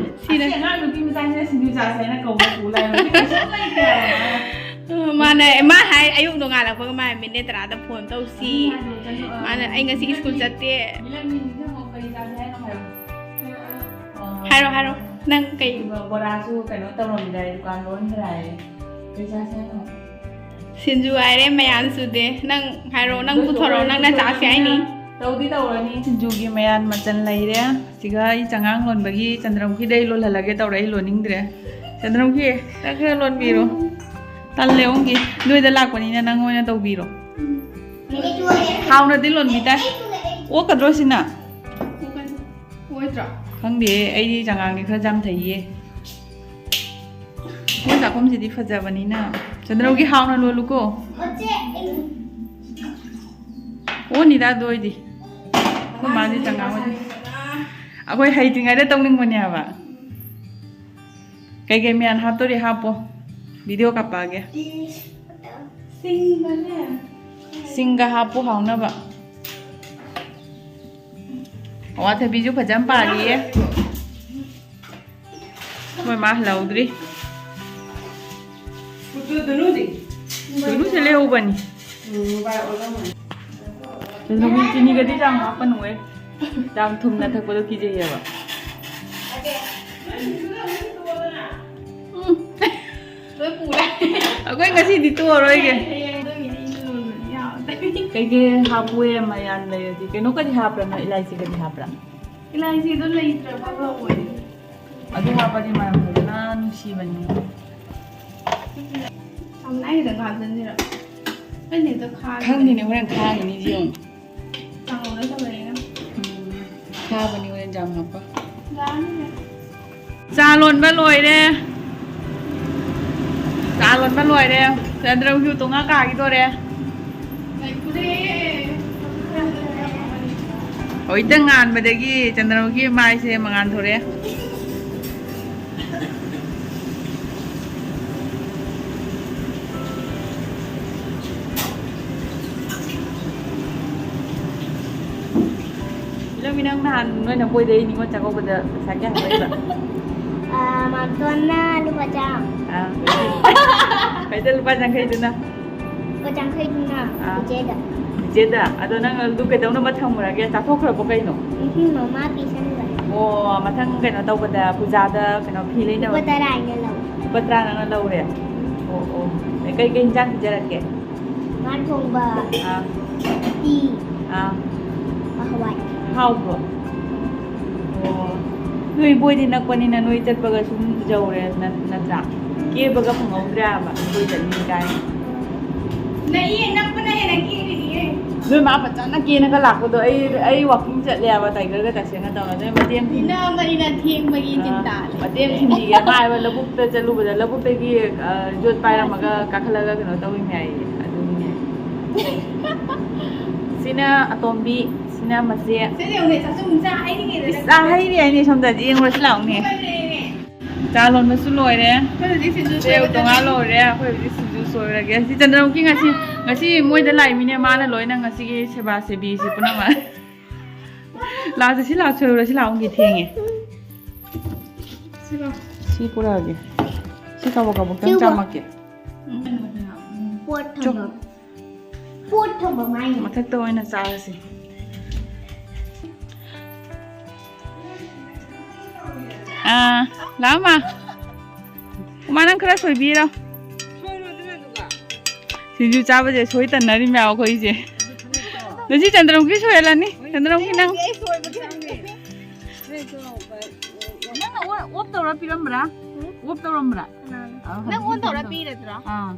ꯁꯤꯅ ꯑꯁꯤ ꯑꯉꯥꯡ ꯅꯨꯄꯤ ꯃꯆꯥꯁꯤꯅ ꯁꯤꯡꯖꯨ ꯆꯥꯁꯦ ꯍꯥꯏꯅ ꯀꯧꯕ ꯄꯨ ꯂꯥꯛꯑꯦ꯫ ꯍꯧꯖꯤꯛ ꯀꯩꯁꯨ ꯂꯩꯇꯦ ꯍꯥꯏꯕ꯫ ꯃꯥꯅ, ꯃꯥ ꯍꯥꯏ, ꯑꯌꯨꯛ ꯅꯣꯡꯉꯥꯜꯂꯛꯄꯒ ꯃꯥ ꯃꯤꯅꯤꯠ ꯇꯔꯥꯗ ꯐꯣꯟ ꯇꯧꯁꯤ꯫ ꯑꯗꯨ ꯍꯥꯏꯗꯣ ꯆꯠꯂꯣ, ꯑ, ꯃꯥꯅ, "ꯑꯩ ꯉꯁꯤ ꯁ꯭ꯀꯨꯜ ꯆꯠꯇꯦ"꯫ ꯃꯤꯂꯝꯒꯤ ꯅꯤꯡꯁꯤꯡꯉꯣ, ꯀꯔꯤ ꯆꯥꯁꯦ ꯍꯥꯏꯅꯣ ꯍꯥꯏꯔꯣ꯫ ꯑ, ꯍꯥꯏꯔꯣ, ꯍꯥꯏꯔꯣ꯫ ꯅꯪ ꯀꯩ? ꯕꯣꯔꯥꯁꯨ ꯀꯩꯅꯣ ꯇꯧꯔꯝꯗꯥꯏ, ꯗꯨꯀꯥꯟ ꯂꯣꯟꯈ꯭ꯔꯦ ꯍꯥꯏꯌꯦ꯫ ꯀꯩ ꯆꯥꯁꯦ ꯍꯥꯏꯅꯣ? ꯁꯤꯡꯖꯨ ꯍꯥꯏꯔꯦ, ꯃꯌꯥꯟ ꯁꯨꯗꯦ꯫ ꯅꯪ ꯍꯥꯏꯔꯛꯑꯣ, ꯅꯪ ꯄꯨꯊꯣꯔꯛꯑꯣ, ꯅꯪꯅ ꯆꯥꯁꯦ ꯍꯥꯏꯅꯤ꯫ ꯇꯧꯗꯤ ꯇꯧꯔꯅꯤ꯫ ꯁꯤꯡꯖꯨꯒꯤ ꯃꯌꯥꯟ ꯃꯆꯜ ꯂꯩꯔꯦ꯫ ꯁꯤꯒ ꯑꯩ ꯆꯉꯥꯡ ꯂꯣꯟꯕꯒꯤ ꯆꯟꯗ꯭ꯔꯃꯨꯈꯤꯗ ꯑꯩ ꯂꯣꯜꯍꯜꯂꯒꯦ ꯇꯧꯔꯦ, ꯑꯩ ꯂꯣꯟꯅꯤꯡꯗ꯭ꯔꯦ꯫ ꯆꯟꯗ꯭ꯔꯃꯨꯈꯤ, ꯅꯪ ꯈꯔ ꯂꯣꯟꯕꯤꯔꯣ꯫ ꯇꯜꯂꯦ, ꯑꯣꯟꯒꯤ꯫ ꯅꯣꯏꯗ ꯂꯥꯛꯄꯅꯤꯅ ꯅꯪ ꯑꯣꯏꯅ ꯇꯧꯕꯤꯔꯣ꯫ ꯍꯥꯎꯅꯗꯤ ꯂꯣꯟꯕꯤ ꯇꯥꯏ꯫ ꯑꯣꯛꯀꯗ꯭ꯔꯣ ꯁꯤꯅ? ꯑꯣꯏꯗ꯭ꯔꯣ? ꯈꯪꯗꯦ, ꯑꯩꯗꯤ ꯆꯉꯥꯡꯗꯤ ꯈꯔ ꯌꯥꯝ ꯊꯩꯌꯦ꯫ ꯃꯣꯏ ꯆꯥꯛꯈꯨꯝꯁꯤꯗꯤ ꯐꯖꯕꯅꯤꯅ꯫ ꯆꯟꯗ꯭ꯔꯃꯨꯈꯤ, ꯍꯥꯎꯅ ꯂꯣꯜꯂꯨꯀꯣ꯫ ꯑꯣꯅꯤꯗ ꯑꯗꯨ ꯑꯣꯏꯗꯤ꯫ ꯑꯩꯈꯣꯏ ꯃꯥꯗꯤ ꯆꯉꯥꯡ ꯑꯣꯏꯗꯤ꯫ ꯑꯩꯈꯣꯏ ꯍꯩꯇ꯭ꯔꯤꯉꯩꯗ ꯇꯧꯅꯤꯡꯕꯅꯦ ꯍꯥꯏꯕ꯫ ꯀꯩꯀꯩ ꯃꯌꯥꯟ ꯍꯥꯞꯇꯣꯔꯤ ꯍꯥꯞꯄꯣ꯫ ꯚꯤꯗꯤꯑꯣ ꯀꯥꯞꯄꯛꯑꯒꯦ꯫ ꯁꯤꯡꯒꯅꯦ꯫ ꯁꯤꯡꯒ ꯍꯥꯞꯄꯨ ꯍꯥꯎꯅꯕ꯫ ꯑꯋꯥꯊꯕꯤꯁꯨ ꯐꯖꯅ ꯄꯥꯜꯂꯤꯌꯦ꯫ ꯃꯣꯏ ꯃꯥ ꯍꯜꯂꯛꯍꯧꯗ꯭ꯔꯤ꯫ ꯗꯨꯅꯨꯁꯦ ꯂꯩꯍꯧꯕꯅꯤ꯫ ꯆꯤꯅꯤꯒꯗꯤ ꯌꯥꯝ ꯍꯥꯞꯄꯅꯨꯍꯦ꯫ ꯌꯥꯝ ꯊꯨꯝꯅ ꯊꯛꯄꯗꯣ ꯀꯤꯖꯩꯌꯦꯕ꯫ ꯎꯝ꯫ ꯂꯣꯏ ꯄꯨꯔꯦ꯫ ꯑꯩꯈꯣꯏ ꯉꯁꯤꯗꯤ ꯇꯣꯛꯑꯔꯣꯏꯒꯦ꯫ ꯍꯌꯦꯡ ꯑꯗꯨꯒꯤꯗꯤ ꯏꯁꯨ ꯂꯣꯟꯕꯗꯤ ꯌꯥꯎꯗꯦ꯫ ꯀꯩꯀꯩ ꯍꯥꯞꯄꯨ ꯌꯥꯝ ꯃꯌꯥꯟ ꯂꯩꯔꯗꯤ? ꯀꯩꯅꯣ ꯀꯗꯤ ꯍꯥꯞꯄ꯭ꯔꯥ ꯅꯣꯏ? ꯏꯂꯥꯏꯆꯤ ꯀꯗꯤ ꯍꯥꯞꯄ꯭ꯔꯥ? ꯏꯂꯥꯏꯆꯤꯗꯣ ꯂꯩꯇ꯭ꯔꯕ ꯂꯧꯕꯅꯤ꯫ ꯑꯗꯨ ꯍꯥꯞꯄꯗꯤ ꯃꯅꯝ ꯐꯖꯅ ꯅꯨꯡꯁꯤꯕꯅꯤ꯫ ꯁꯝꯅꯥꯏ ꯈꯤꯇꯪ ꯍꯥꯞꯆꯤꯟꯁꯤꯔ? ꯑꯩꯅ ꯍꯦꯛꯇ ꯈꯥꯡꯉꯦ꯫ ꯈꯪꯗꯦꯅꯦ, ꯍꯣꯔꯦꯟ ꯈꯥꯡꯉꯤꯅꯤ ꯌꯦꯡꯉꯨ꯫ ꯀꯥꯡꯍꯧꯗ ꯇꯧꯔꯦꯅ꯫ ꯎꯝ꯫ ꯈꯥꯕꯅꯤ ꯍꯣꯔꯦꯟ ꯌꯥꯝ ꯍꯥꯞꯄ꯫ ꯌꯥꯔꯅꯤꯅꯦ꯫ ꯆꯥ ꯂꯣꯟꯕ ꯂꯣꯏꯔꯦ꯫ ꯆꯥ ꯂꯣꯟꯕ ꯂꯣꯏꯔꯦ꯫ ꯆꯟꯗ꯭ꯔꯃꯨꯈꯤ ꯎꯇꯣꯡ ꯉꯥ ꯀꯥꯈꯤꯗꯣꯔꯦ꯫ ꯂꯩꯈ꯭ꯔꯦ꯫ ꯍꯧꯖꯤꯛꯇ ꯉꯥꯟꯕꯗꯒꯤ ꯆꯟꯗ꯭ꯔꯃꯨꯈꯤ ꯃꯥꯏꯁꯦ ꯃꯉꯥꯟ ꯊꯣꯔꯛꯑꯦ꯫ ꯏꯂꯝꯃꯤ, ꯅꯪ ꯅꯍꯥꯟ ꯅꯣꯏ ꯅꯄꯣꯏꯗ ꯑꯩ ꯅꯤꯉꯣꯜ ꯆꯥꯛꯀꯧꯕꯗ ꯄꯩꯁꯥ ꯀꯌꯥ ꯍꯥꯞꯄꯛꯏꯕ? ꯑꯥ, ꯃꯥꯝꯇꯣꯟꯅ ꯂꯨꯄꯥ ꯆꯥꯝꯃ꯫ ꯑꯥ꯫ ꯀꯩꯗ ꯂꯨꯄꯥ ꯌꯥꯡꯈꯩꯗꯨꯅ? ꯂꯨꯄꯥ ꯌꯥꯡꯈꯩꯗꯨꯅ ꯑꯥ꯫ ꯏꯆꯦꯗ꯫ ꯏꯆꯦꯗ? ꯑꯗꯣ ꯅꯪ ꯑꯗꯨ ꯀꯩꯗꯧꯅꯕ ꯊꯝꯃꯨꯔꯒꯦ? ꯆꯥꯊꯣꯛꯈ꯭ꯔꯕꯣ ꯀꯩꯅꯣ? ꯎꯝ, ꯃꯃꯥ ꯄꯤꯁꯟꯈ꯭ꯔꯦ꯫ ꯑꯣ, ꯃꯊꯪ ꯀꯩꯅꯣ ꯇꯧꯕꯗ, ꯄꯨꯖꯥꯗ ꯀꯩꯅꯣ ꯐꯤ ꯂꯩꯅꯕ? ꯂꯨꯄꯥ ꯇꯔꯥ ꯑꯩꯅ ꯂꯧꯔꯦ꯫ ꯂꯨꯄꯥ ꯇꯔꯥ ꯅꯪꯅ ꯂꯧꯔꯦ? ꯎꯝ꯫ ꯑꯣ, ꯑꯣ꯫ ꯑꯦ, ꯀꯩ, ꯀꯩ ꯏꯟꯖꯥꯡ ꯄꯤꯖꯔꯛꯀꯦ? ꯉꯥ ꯊꯣꯡꯕ, ꯑꯥ꯫ ꯎꯇꯤ, ꯑꯥ꯫ ꯍꯋꯥꯏ꯫ ꯍꯥꯎꯕ꯭ꯔꯣ? ꯑꯣ꯫ ꯅꯣꯏ ꯕꯣꯏꯗꯤ ꯅꯛꯄꯅꯤꯅ ꯅꯣꯏ ꯆꯠꯄꯒ ꯁꯨꯝ ꯌꯧꯔꯦ, ꯅꯠ-, ꯅꯠꯇ꯭ꯔꯥ? ꯀꯦꯕꯒ ꯐꯪꯍꯧꯗ꯭ꯔꯦ ꯍꯥꯏꯕ, ꯀꯣꯏ ꯆꯠꯅꯤ ꯀꯥꯏꯅ꯫ ꯅꯛꯏꯌꯦ, ꯅꯛꯄꯅ ꯍꯦꯟꯅ ꯀꯦꯔꯤꯌꯦ꯫ ꯅꯣꯏ ꯃꯥ ꯐꯖꯅ ꯀꯦꯅꯒ ꯂꯥꯛꯄꯗꯣ, ꯑꯩ, ꯑꯩ walking ꯆꯠꯂꯦ ꯍꯥꯏꯕ, ꯇꯥꯏꯒꯔꯒ ꯇꯥꯏꯁꯟꯒ ꯇꯧꯔꯒ꯫ ꯅꯣꯏ ꯃꯇꯦꯝ ꯊꯤꯟ-, ꯏꯅꯝꯃꯅꯤꯅ ꯊꯦꯡꯕꯒꯤ ꯑꯥ, ꯆꯤꯟꯇꯥ ꯂꯩ꯫ ꯃꯇꯦꯝ ꯊꯤꯟꯕꯤꯒꯦ꯫ ꯃꯥ ꯍꯥꯏꯕ ꯂꯧꯕꯨꯛꯇ ꯆꯠꯂꯨꯕꯗ, ꯂꯧꯕꯨꯛꯇꯒꯤ, ꯑ, ꯌꯣꯠ ꯄꯥꯏꯔꯝꯃꯒ ꯀꯥꯈꯠꯂꯒ ꯀꯩꯅꯣ ꯇꯧꯔꯤꯅꯦ ꯍꯥꯏꯌꯦ꯫ ꯑꯗꯨꯅꯤꯅꯦ꯫ ꯁꯤꯅ ꯑꯇꯣꯝꯕꯤ, ꯁꯤꯅ ꯃꯆꯦ꯫ ꯁꯤ ꯌꯦꯡꯉꯨꯅꯦ, ꯆꯥꯛꯁꯨ ꯑꯗꯨꯝ ꯆꯥ ꯍꯩꯔꯤꯉꯩꯗ ꯏꯁ, ꯆꯥ ꯍꯩꯔꯤ ꯍꯥꯏꯅꯦ, ꯁꯣꯝꯗꯗꯤ ꯌꯦꯡꯉꯨꯔꯁꯤ ꯂꯥꯛꯎꯅꯦ꯫ ꯂꯣꯏꯔꯦꯅꯦ꯫ ꯆꯥ ꯂꯣꯟꯕꯁꯨ ꯂꯣꯏꯔꯦ꯫ ꯑꯩꯈꯣꯏ ꯍꯧꯖꯤꯛ ꯁꯤꯡꯖꯨ ꯁꯦꯎ ꯁꯣꯏꯔꯒꯦ꯫ ꯇꯣꯉꯥ ꯂꯣꯏꯔꯦ꯫ ꯑꯩꯈꯣꯏ ꯍꯧꯖꯤꯛ ꯁꯤꯡꯖꯨ ꯁꯣꯏꯔꯒꯦ꯫ ꯁꯤ ꯆꯟꯗ꯭ꯔꯃꯨꯈꯤ ꯉꯁꯤ, ꯉꯁꯤ ꯃꯣꯏꯗ ꯂꯥꯛꯏꯃꯤꯅꯦ꯫ ꯃꯥꯅ ꯂꯣꯏꯅ ꯉꯁꯤꯒꯤ ꯁꯦꯕꯥ ꯁꯦꯕꯤꯁꯤ ꯄꯨꯝꯅꯃꯛ꯫ ꯂꯥꯛꯑꯁꯦ, ꯁꯤ ꯂꯥꯛꯑ ꯁꯣꯏꯔꯨꯔ꯫ ꯁꯤ ꯂꯥꯛꯑꯣꯒꯤ ꯊꯦꯡꯉꯦ꯫ ꯁꯤ ꯄꯨꯔꯛꯑꯒꯦ꯫ ꯁꯤ ꯀꯕꯣꯛ ꯀꯕꯣꯛꯇꯪ ꯁꯤꯕꯨ꯫ ꯆꯥꯝꯃꯛꯀꯦ꯫ ꯄꯣꯠ ꯆꯣ꯫ ꯊꯝꯕ꯫ ꯄꯣꯠ ꯊꯝꯕ ꯃꯥꯏꯅꯦ꯫ ꯃꯊꯛꯇ ꯑꯣꯏꯅ ꯆꯥꯔꯁꯤ꯫ ꯑꯥ, ꯂꯥꯛꯑꯣ ꯃꯥ꯫ ꯃꯥ ꯅꯪ ꯈꯔ ꯁꯣꯏꯕꯤꯔꯣ꯫ ꯁꯤꯡꯖꯨ ꯆꯥꯕꯁꯦ ꯁꯣꯏ ꯇꯟꯅꯔꯤ ꯃꯌꯥꯝ ꯑꯩꯈꯣꯏꯁꯦ꯫ ꯉꯁꯤ ꯆꯟꯗ꯭ꯔꯃꯨꯈꯤ ꯁꯣꯏꯍꯜꯂꯅꯤ꯫ ꯆꯟꯗ꯭ꯔꯃꯨꯈꯤ ꯅꯪ꯫ ꯑꯩ ꯁꯣꯏꯕ ꯈꯪꯗꯦ꯫ ꯅꯪꯅ ꯑꯣ-, ꯑꯣꯞ ꯇꯧꯔ ꯄꯤꯔꯝꯕ꯭ꯔꯥ? ꯑꯣꯞ ꯇꯧꯔꯝꯕ꯭ꯔꯥ? ꯀꯅꯥꯅꯣ? ꯑꯥ, ꯅꯪ ꯑꯣꯟ ꯇꯧꯔ ꯄꯤꯔꯗ꯭ꯔꯣ? ꯑꯥ꯫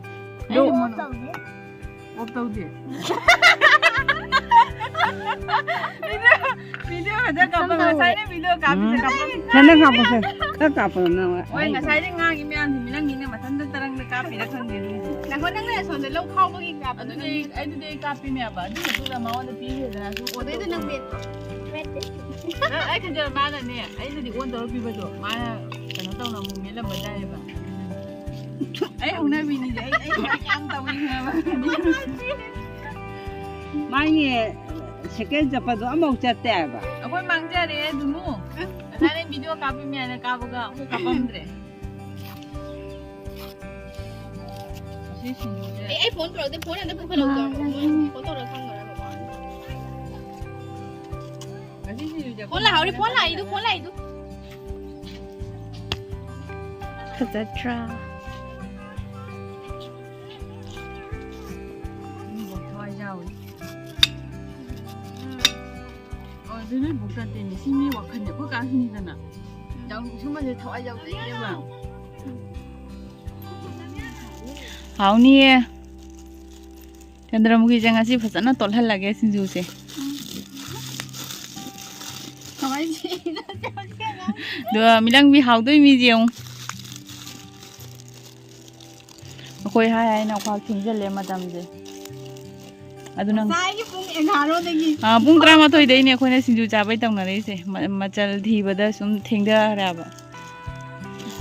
ꯑꯩ ꯑꯗꯣ ꯑꯣꯟ ꯇꯧꯗꯦ꯫ ꯑꯣꯞ ꯇꯧꯗꯦ꯫ ꯚꯤꯗꯤꯑꯣ, ꯚꯤꯗꯤꯑꯣ ꯈꯛꯇ ꯀꯥꯞꯄ, ꯉꯁꯥꯏꯅ ꯚꯤꯗꯤꯑꯣ ꯀꯥꯞꯄꯤꯁꯦ ꯎꯝ꯫ ꯀꯥꯞꯄꯝ-, ꯅꯪ, ꯅꯪ ꯀꯥꯞꯄꯁꯦ꯫ ꯈꯔ ꯀꯥꯞꯄꯣ ꯅꯪ꯫ ꯍꯣꯏ, ꯉꯁꯥꯏꯗꯩ ꯉꯥꯡꯉꯤ ꯃꯌꯥꯝꯁꯤ ꯃꯤꯅꯪ ꯃꯤꯅ ꯃꯊꯟꯇ ꯇꯔꯪꯗ ꯀꯥꯞꯄꯤꯔ ꯈꯪꯗꯦ ꯑꯗꯨꯏꯗꯤ꯫ ꯅꯪ ꯍꯣ, ꯅꯪꯅ ꯑꯁꯣꯝꯗ ꯂꯧ ꯈꯥꯎꯕꯒꯤ ꯀꯥꯞꯄꯗꯣ ꯑꯗꯨꯗꯤ ꯅꯪ ꯑꯩ, ꯑꯗꯨꯗꯤ ꯑꯩ ꯀꯥꯞꯄꯤꯅꯦꯕ꯫ ꯑꯗꯨ ꯃꯇꯨꯡꯗ ꯃꯉꯣꯟꯗ ꯄꯤꯈ꯭ꯔꯦꯗꯅ, ꯑꯗꯨ ꯑꯣꯟ ꯑꯗꯩꯗ ꯅꯪ ꯇꯧꯊꯣꯛꯈ꯭ꯔꯦ꯫ ꯃꯦꯠꯇ꯭ꯔꯣ? ꯃꯦꯠꯇꯦ꯫ ꯅꯪ ꯑꯩ ꯈꯟꯖꯕ ꯃꯥꯅꯅꯦ, ꯑꯩꯅꯗꯤ ꯑꯣꯟ ꯇꯧꯔ ꯄꯤꯕꯗꯣ, ꯃꯥꯅ ꯀꯩꯅꯣ ꯇꯧꯅ ꯑꯃꯨꯛ ꯃꯦꯠꯂꯝꯕ ꯌꯥꯏꯑꯕ꯫ ꯑꯩ ꯍꯧꯅꯕꯤꯅꯤꯁꯦ, ꯑꯩ, ꯑꯩ ꯌꯥꯝ ꯇꯧꯅꯤꯡꯉꯦꯕ꯫ ꯃꯥꯒꯤ ꯁꯦꯀꯦꯟ ꯆꯠꯄꯗꯣ ꯑꯃꯐꯥꯎ ꯆꯠꯇꯦ ꯍꯥꯏꯕ꯫ ꯑꯩꯈꯣꯏ ꯃꯥꯡꯖꯔꯦ ꯑꯗꯨꯃꯨ꯫ ꯉꯁꯥꯏ ꯅꯪ ꯚꯤꯗꯤꯑꯣ ꯀꯥꯞꯄꯤ ꯃꯌꯥꯝꯅ ꯀꯥꯞꯄꯒ ꯑꯃꯨꯛ ꯀꯥꯞꯄꯝꯗ꯭ꯔꯦ꯫ ꯑꯁꯤ ꯁꯤꯡꯖꯨꯁꯦ꯫ ꯑꯦ, ꯑꯩ ꯐꯣꯟ ꯇꯧꯔꯛꯇꯦ, ꯐꯣꯟ ꯑꯝꯇ ꯄꯨꯈꯠꯂꯛꯎ ꯇꯧꯔꯛꯑꯣ꯫ ꯃꯣꯏ ꯐꯣꯟ ꯇꯧꯔꯒ ꯈꯪꯉꯔꯣꯏ ꯕꯕꯥ꯫ ꯉꯁꯤ ꯁꯤꯡꯖꯨꯁꯦ ꯐꯣꯟ ꯂꯥꯛꯍꯧꯔꯤ, ꯐꯣꯟ ꯂꯥꯛꯏꯗꯨ, ꯐꯣꯟ ꯂꯥꯛꯏꯗꯨ꯫ ꯐꯖꯗ꯭ꯔꯥ? ꯃꯤꯕꯨꯛ ꯊꯋꯥꯏ ꯌꯥꯎꯏ꯫ ꯑꯣ, ꯑꯗꯨ ꯅꯣꯏ ꯕꯨꯛ ꯅꯠꯇꯦꯅꯦ꯫ ꯁꯤ ꯃꯤ ꯋꯥꯈꯜꯁꯦ ꯑꯩꯈꯣꯏ ꯀꯥꯁꯤꯅꯤꯗꯅ꯫ ꯌꯥꯎ-, ꯁꯨꯝꯕꯁꯦ ꯊꯋꯥꯏ ꯌꯥꯎꯖꯩꯅꯦꯕ꯫ ꯍꯥꯎꯅꯤꯌꯦ꯫ ꯆꯟꯗ꯭ꯔꯃꯨꯈꯤꯁꯦ ꯉꯁꯤ ꯐꯖꯅ ꯇꯣꯠꯍꯜꯂꯒꯦ ꯁꯤꯡꯖꯨꯁꯦ꯫ ꯀꯃꯥꯏꯅ ꯁꯤꯅꯣ? ꯑꯗꯨꯒ ꯃꯤꯂꯪꯕꯤ ꯍꯥꯎꯗꯣꯏ ꯃꯤꯁꯦ ꯌꯦꯡꯉꯨ꯫ ꯑꯩꯈꯣꯏ ꯍꯥꯏ ꯍꯥꯏꯅ ꯈ꯭ꯋꯥꯛ ꯊꯦꯡꯖꯤꯜꯂꯦ ꯃꯇꯝꯁꯦ꯫ ꯑꯗꯨ ꯅꯪ ꯉꯁꯥꯏꯒꯤ ꯄꯨꯡ ꯑꯦꯒꯥꯔꯣꯗꯒꯤ꯫ ꯑꯥ, ꯄꯨꯡ ꯇꯔꯥꯃꯥꯊꯣꯏꯗꯩꯅꯦ ꯑꯩꯈꯣꯏꯅ ꯁꯤꯡꯖꯨ ꯆꯥꯕꯩ ꯇꯧꯅꯔꯛꯏꯁꯦ꯫ ꯃ-, ꯃꯆꯜ ꯊꯤꯕꯗ ꯁꯨꯝ ꯊꯦꯡꯊꯔꯦꯕ꯫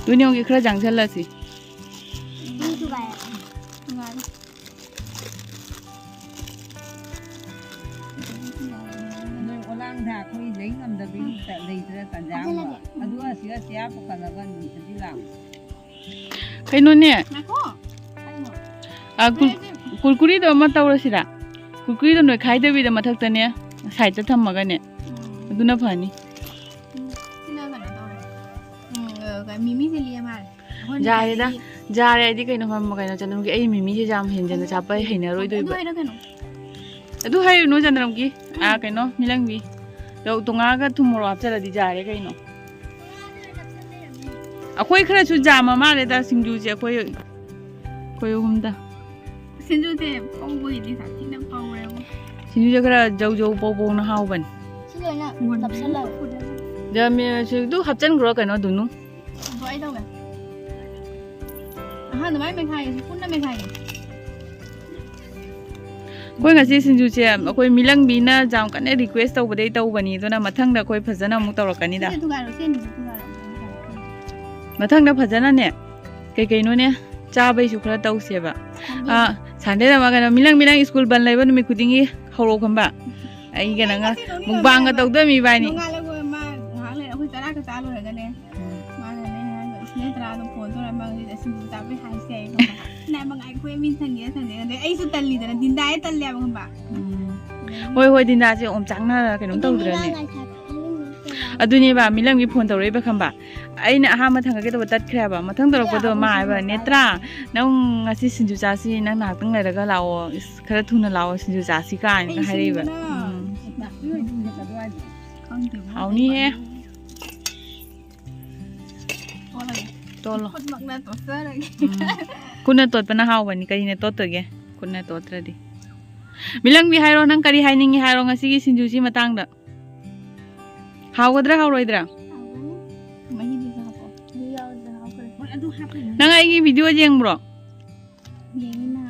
ꯇꯨꯅꯤꯌꯣꯡꯒꯤ ꯈꯔ ꯆꯪꯁꯜꯂꯁꯤ꯫ ꯅꯣꯏ ꯑꯣꯂꯥꯡꯗ ꯑꯩꯈꯣꯏ ꯂꯩ ꯉꯝꯗꯕꯤ ꯂꯩꯇ꯭ꯔꯦ ꯇꯟꯖꯥ ꯑꯃ꯫ ꯑꯗꯨꯒ ꯁꯤꯒ ꯆꯦꯌꯥ ꯄꯨꯈꯠꯂꯒ ꯅꯨꯡꯊꯤꯜꯗꯤ ꯂꯥꯡꯉꯦ꯫ ꯀꯩꯅꯣꯅꯦ꯫ ꯉꯥꯏꯈꯣ꯫ ꯑ, ꯀꯨꯔ- ꯀꯨꯔꯀꯨꯔꯤꯗꯣ ꯑꯃ ꯇꯧꯔꯁꯤꯔꯥ? ꯀꯨꯔꯀꯨꯔꯤꯗꯣ ꯅꯣꯏꯈꯥꯏꯗꯕꯤꯗ ꯃꯊꯛꯇꯅꯦ, ꯁꯥꯏꯗꯇ ꯊꯝꯃꯒꯅꯦ꯫ ꯑꯗꯨꯅ ꯐꯅꯤ꯫ ꯁꯤꯅ ꯀꯩꯅꯣ ꯇꯧꯔꯦ꯫ ꯎꯝ, ꯑ, ꯀ- ꯃꯤꯃꯤꯁꯦ ꯂꯤꯛꯑ ꯃꯥꯜꯂꯦ꯫ ꯑꯩꯈꯣꯏꯅ ꯌꯥꯔꯦꯗ꯫ ꯉꯁꯥꯏꯗꯒꯤ ꯌꯥꯔꯦ, ꯑꯩꯗꯤ ꯀꯩꯅꯣ ꯈꯪꯕ, ꯀꯩꯅꯣ ꯆꯅꯝꯒꯤ ꯑꯩ ꯃꯤꯃꯤꯁꯦ ꯌꯥꯝ ꯍꯦꯟꯖꯟꯅ ꯆꯥꯕ ꯑꯩ ꯑꯗꯨ ꯍꯩꯅꯔꯣꯏꯗꯣꯏꯕ꯫ ꯍꯥꯏꯔꯣ ꯀꯩꯅꯣ? ꯑꯗꯨ ꯍꯥꯏꯔꯨꯅꯨ ꯆꯅꯝꯒꯤ꯫ ꯑꯥ, ꯀꯩꯅꯣ, ꯃꯤꯂꯪꯕꯤ꯫ ꯔꯧ ꯇꯣꯉꯥꯒ ꯊꯨꯝ ꯃꯣꯔꯣꯛ ꯍꯥꯞꯆꯜꯂꯗꯤ ꯌꯥꯔꯦ ꯀꯩꯅꯣ꯫ ꯑꯩꯈꯣꯏ ꯈꯔꯁꯨ ꯌꯥꯝꯃ ꯃꯥꯜꯂꯦꯗ ꯁꯤꯡꯖꯨꯁꯦ ꯑꯩꯈꯣꯏ, ꯑꯩꯈꯣꯏ ꯑꯍꯨꯝꯗ꯫ ꯁꯤꯡꯖꯨꯁꯦ ꯄꯧꯕꯒꯤꯗꯤ ꯁꯥꯊꯤꯅ ꯄꯧꯔꯦꯕꯣ꯫ ꯁꯤꯡꯖꯨꯁꯦ ꯈꯔ ꯖꯧ ꯖꯧ ꯄꯧ ꯄꯧꯅ ꯍꯥꯎꯕꯅꯤ꯫ ꯁꯤ ꯂꯣꯏꯅ ꯅꯞꯁꯜꯂꯒ꯫ ꯌꯥꯝꯃꯦ, ꯁꯤ ꯑꯗꯨ ꯍꯥꯞꯆꯟꯈ꯭ꯔꯣ ꯀꯩꯅꯣ ꯑꯗꯨꯅꯨ꯫ ꯑꯗꯣ ꯑꯩ ꯇꯧꯒꯦ꯫ ꯑꯍꯥꯟꯕ ꯃꯥꯏ ꯃꯦꯈꯥꯏꯒꯦ, ꯄꯨꯟꯅ ꯃꯦꯈꯥꯏꯒꯦ꯫ ꯑꯩꯈꯣꯏ ꯉꯁꯤ ꯁꯤꯡꯖꯨꯁꯦ ꯑꯩꯈꯣꯏ ꯃꯤꯂꯪꯕꯤꯅ ꯌꯥꯝ ꯀꯟꯅ ꯔꯤꯀ꯭ꯋꯦꯁ ꯇꯧꯕꯗꯩ ꯇꯧꯕꯅꯤ, ꯑꯗꯨꯅ ꯃꯊꯪꯗ ꯑꯩꯈꯣꯏ ꯐꯖꯅ ꯑꯃꯨꯛ ꯇꯧꯔꯛꯀꯅꯤꯗ꯫ ꯁꯤꯁꯦ ꯊꯨꯒꯥꯏꯔꯣ, ꯁꯤ ꯑꯅꯤꯁꯦ ꯊꯨꯒꯥꯏꯔꯣ꯫ ꯃꯊꯪꯗ ꯐꯖꯅꯅꯦ ꯀꯩ ꯀꯩꯅꯣꯅꯦ ꯆꯥꯕꯩꯁꯨ ꯈꯔ ꯇꯧꯁꯦꯕ꯫ ꯑꯥ, ꯁꯟꯗꯦꯗ ꯑꯃ ꯀꯩꯅꯣ ꯃꯤꯂꯪ ꯃꯤꯂꯪ ꯁ꯭ꯀꯨꯜ ꯕꯟ ꯂꯩꯕ ꯅꯨꯃꯤꯠ ꯈꯨꯗꯤꯡꯒꯤ ꯍꯧꯔꯛꯑꯣ ꯈꯪꯕ꯫ ꯑꯩ ꯀꯩꯅꯣ ꯉꯥ- ꯃꯨꯛꯕꯥꯡꯒ ꯇꯧꯗꯣꯏꯃꯤ ꯏꯕꯥꯅꯤ꯫ ꯅꯣꯡꯉꯥꯜꯂꯒ ꯃꯥ ꯉꯥꯏꯍꯥꯛ ꯂꯩꯔ ꯑꯩꯈꯣꯏ ꯆꯔꯥ ꯈꯛ ꯆꯥ ꯂꯣꯏꯔꯒꯅꯦ꯫ ꯃꯥꯅꯅꯦ ꯍꯥꯏꯕ, "ꯏꯁ ꯅꯠꯇ꯭ꯔꯥ ꯑꯗꯨꯝ ꯐꯣꯟ ꯇꯧꯔ ꯃꯥ ꯁꯤꯡꯖꯨ ꯆꯥꯕꯩ ꯍꯥꯏꯁꯦ" ꯍꯥꯏ ꯈꯪꯕ꯫ ꯅꯥꯏ ꯃꯉꯥꯏ ꯑꯩꯈꯣꯏ ꯃꯤ ꯊꯟꯒꯦ ꯊꯟꯒꯦ ꯑꯗꯩ ꯑꯩꯁꯨ ꯇꯜꯂꯤꯗꯅ ꯗꯤꯟꯗꯥ ꯍꯦꯛ ꯇꯜꯂꯦꯕ ꯈꯪꯕ꯫ ꯍꯣꯏ ꯍꯣꯏ, ꯗꯤꯟꯗꯥꯁꯦ ꯑꯣꯝꯆꯥꯛꯅꯔ ꯀꯩꯅꯣꯝ ꯇꯧꯗ꯭ꯔꯅꯦ꯫ ꯑꯗꯨꯅꯦꯕ ꯃꯤꯂꯪꯒꯤ ꯐꯣꯟ ꯇꯧꯔꯛꯏꯕ ꯈꯪꯕ꯫ ꯑꯩꯅ ꯑꯍꯥꯟꯕ ꯊꯥꯡꯒꯠꯀꯦ ꯇꯧꯕ ꯇꯠꯈ꯭ꯔꯦꯕ꯫ ꯃꯊꯪ ꯇꯧꯔꯛꯄꯗꯣ ꯃꯥ ꯍꯥꯏꯕ, "ꯅꯦꯇ꯭ꯔꯥ, ꯅꯪ ꯉꯁꯤ ꯁꯤꯡꯖꯨ ꯆꯥꯁꯤ, ꯅꯪ ꯉꯥꯏꯍꯥꯛꯇꯪ ꯂꯩꯔꯒ ꯂꯥꯛꯑꯣ, ꯏꯁ, ꯈꯔ ꯊꯨꯅ ꯂꯥꯛꯑꯣ ꯁꯤꯡꯖꯨ ꯆꯥꯁꯤ" ꯀꯥꯏꯅ ꯍꯥꯏꯔꯛꯏꯕ꯫ ꯎꯝ꯫ ꯍꯥꯎꯅꯤꯍꯦ꯫ ꯇꯣꯠꯂꯣ꯫ ꯈꯨꯠꯃꯛꯅ ꯇꯣꯠꯆꯔꯒꯦ꯫ ꯎꯝ꯫ ꯈꯨꯠꯅ ꯇꯣꯠꯄꯅ ꯍꯥꯎꯕꯅꯤ꯫ ꯀꯔꯤꯅ ꯇꯣꯠꯇꯣꯏꯒꯦ? ꯈꯨꯠꯅ ꯇꯣꯠꯇ꯭ꯔꯗꯤ꯫ ꯃꯤꯂꯪꯕꯤ ꯍꯥꯏꯔꯣ, ꯅꯪ ꯀꯔꯤ ꯍꯥꯏꯅꯤꯡꯉꯤ ꯍꯥꯏꯔꯣ ꯉꯁꯤꯒꯤ ꯁꯤꯡꯖꯨꯁꯤ ꯃꯇꯥꯡꯗ꯫ ꯍꯥꯎꯒꯗ꯭ꯔꯥ ꯍꯥꯎꯔꯣꯏꯗ꯭ꯔꯥ? ꯃꯍꯤꯗꯨꯁꯨ ꯍꯥꯞꯄꯣ꯫ ꯃꯍꯤ ꯌꯥꯎꯗꯅ ꯍꯥꯞꯈ꯭ꯔꯦ꯫ ꯍꯣꯏ, ꯑꯗꯨ ꯍꯥꯞꯄꯅꯤ꯫ ꯅꯪ ꯑꯩꯒꯤ ꯚꯤꯗꯤꯑꯣ ꯌꯦꯡꯕ꯭ꯔꯣ? ꯌꯦꯡꯉꯤꯅ꯫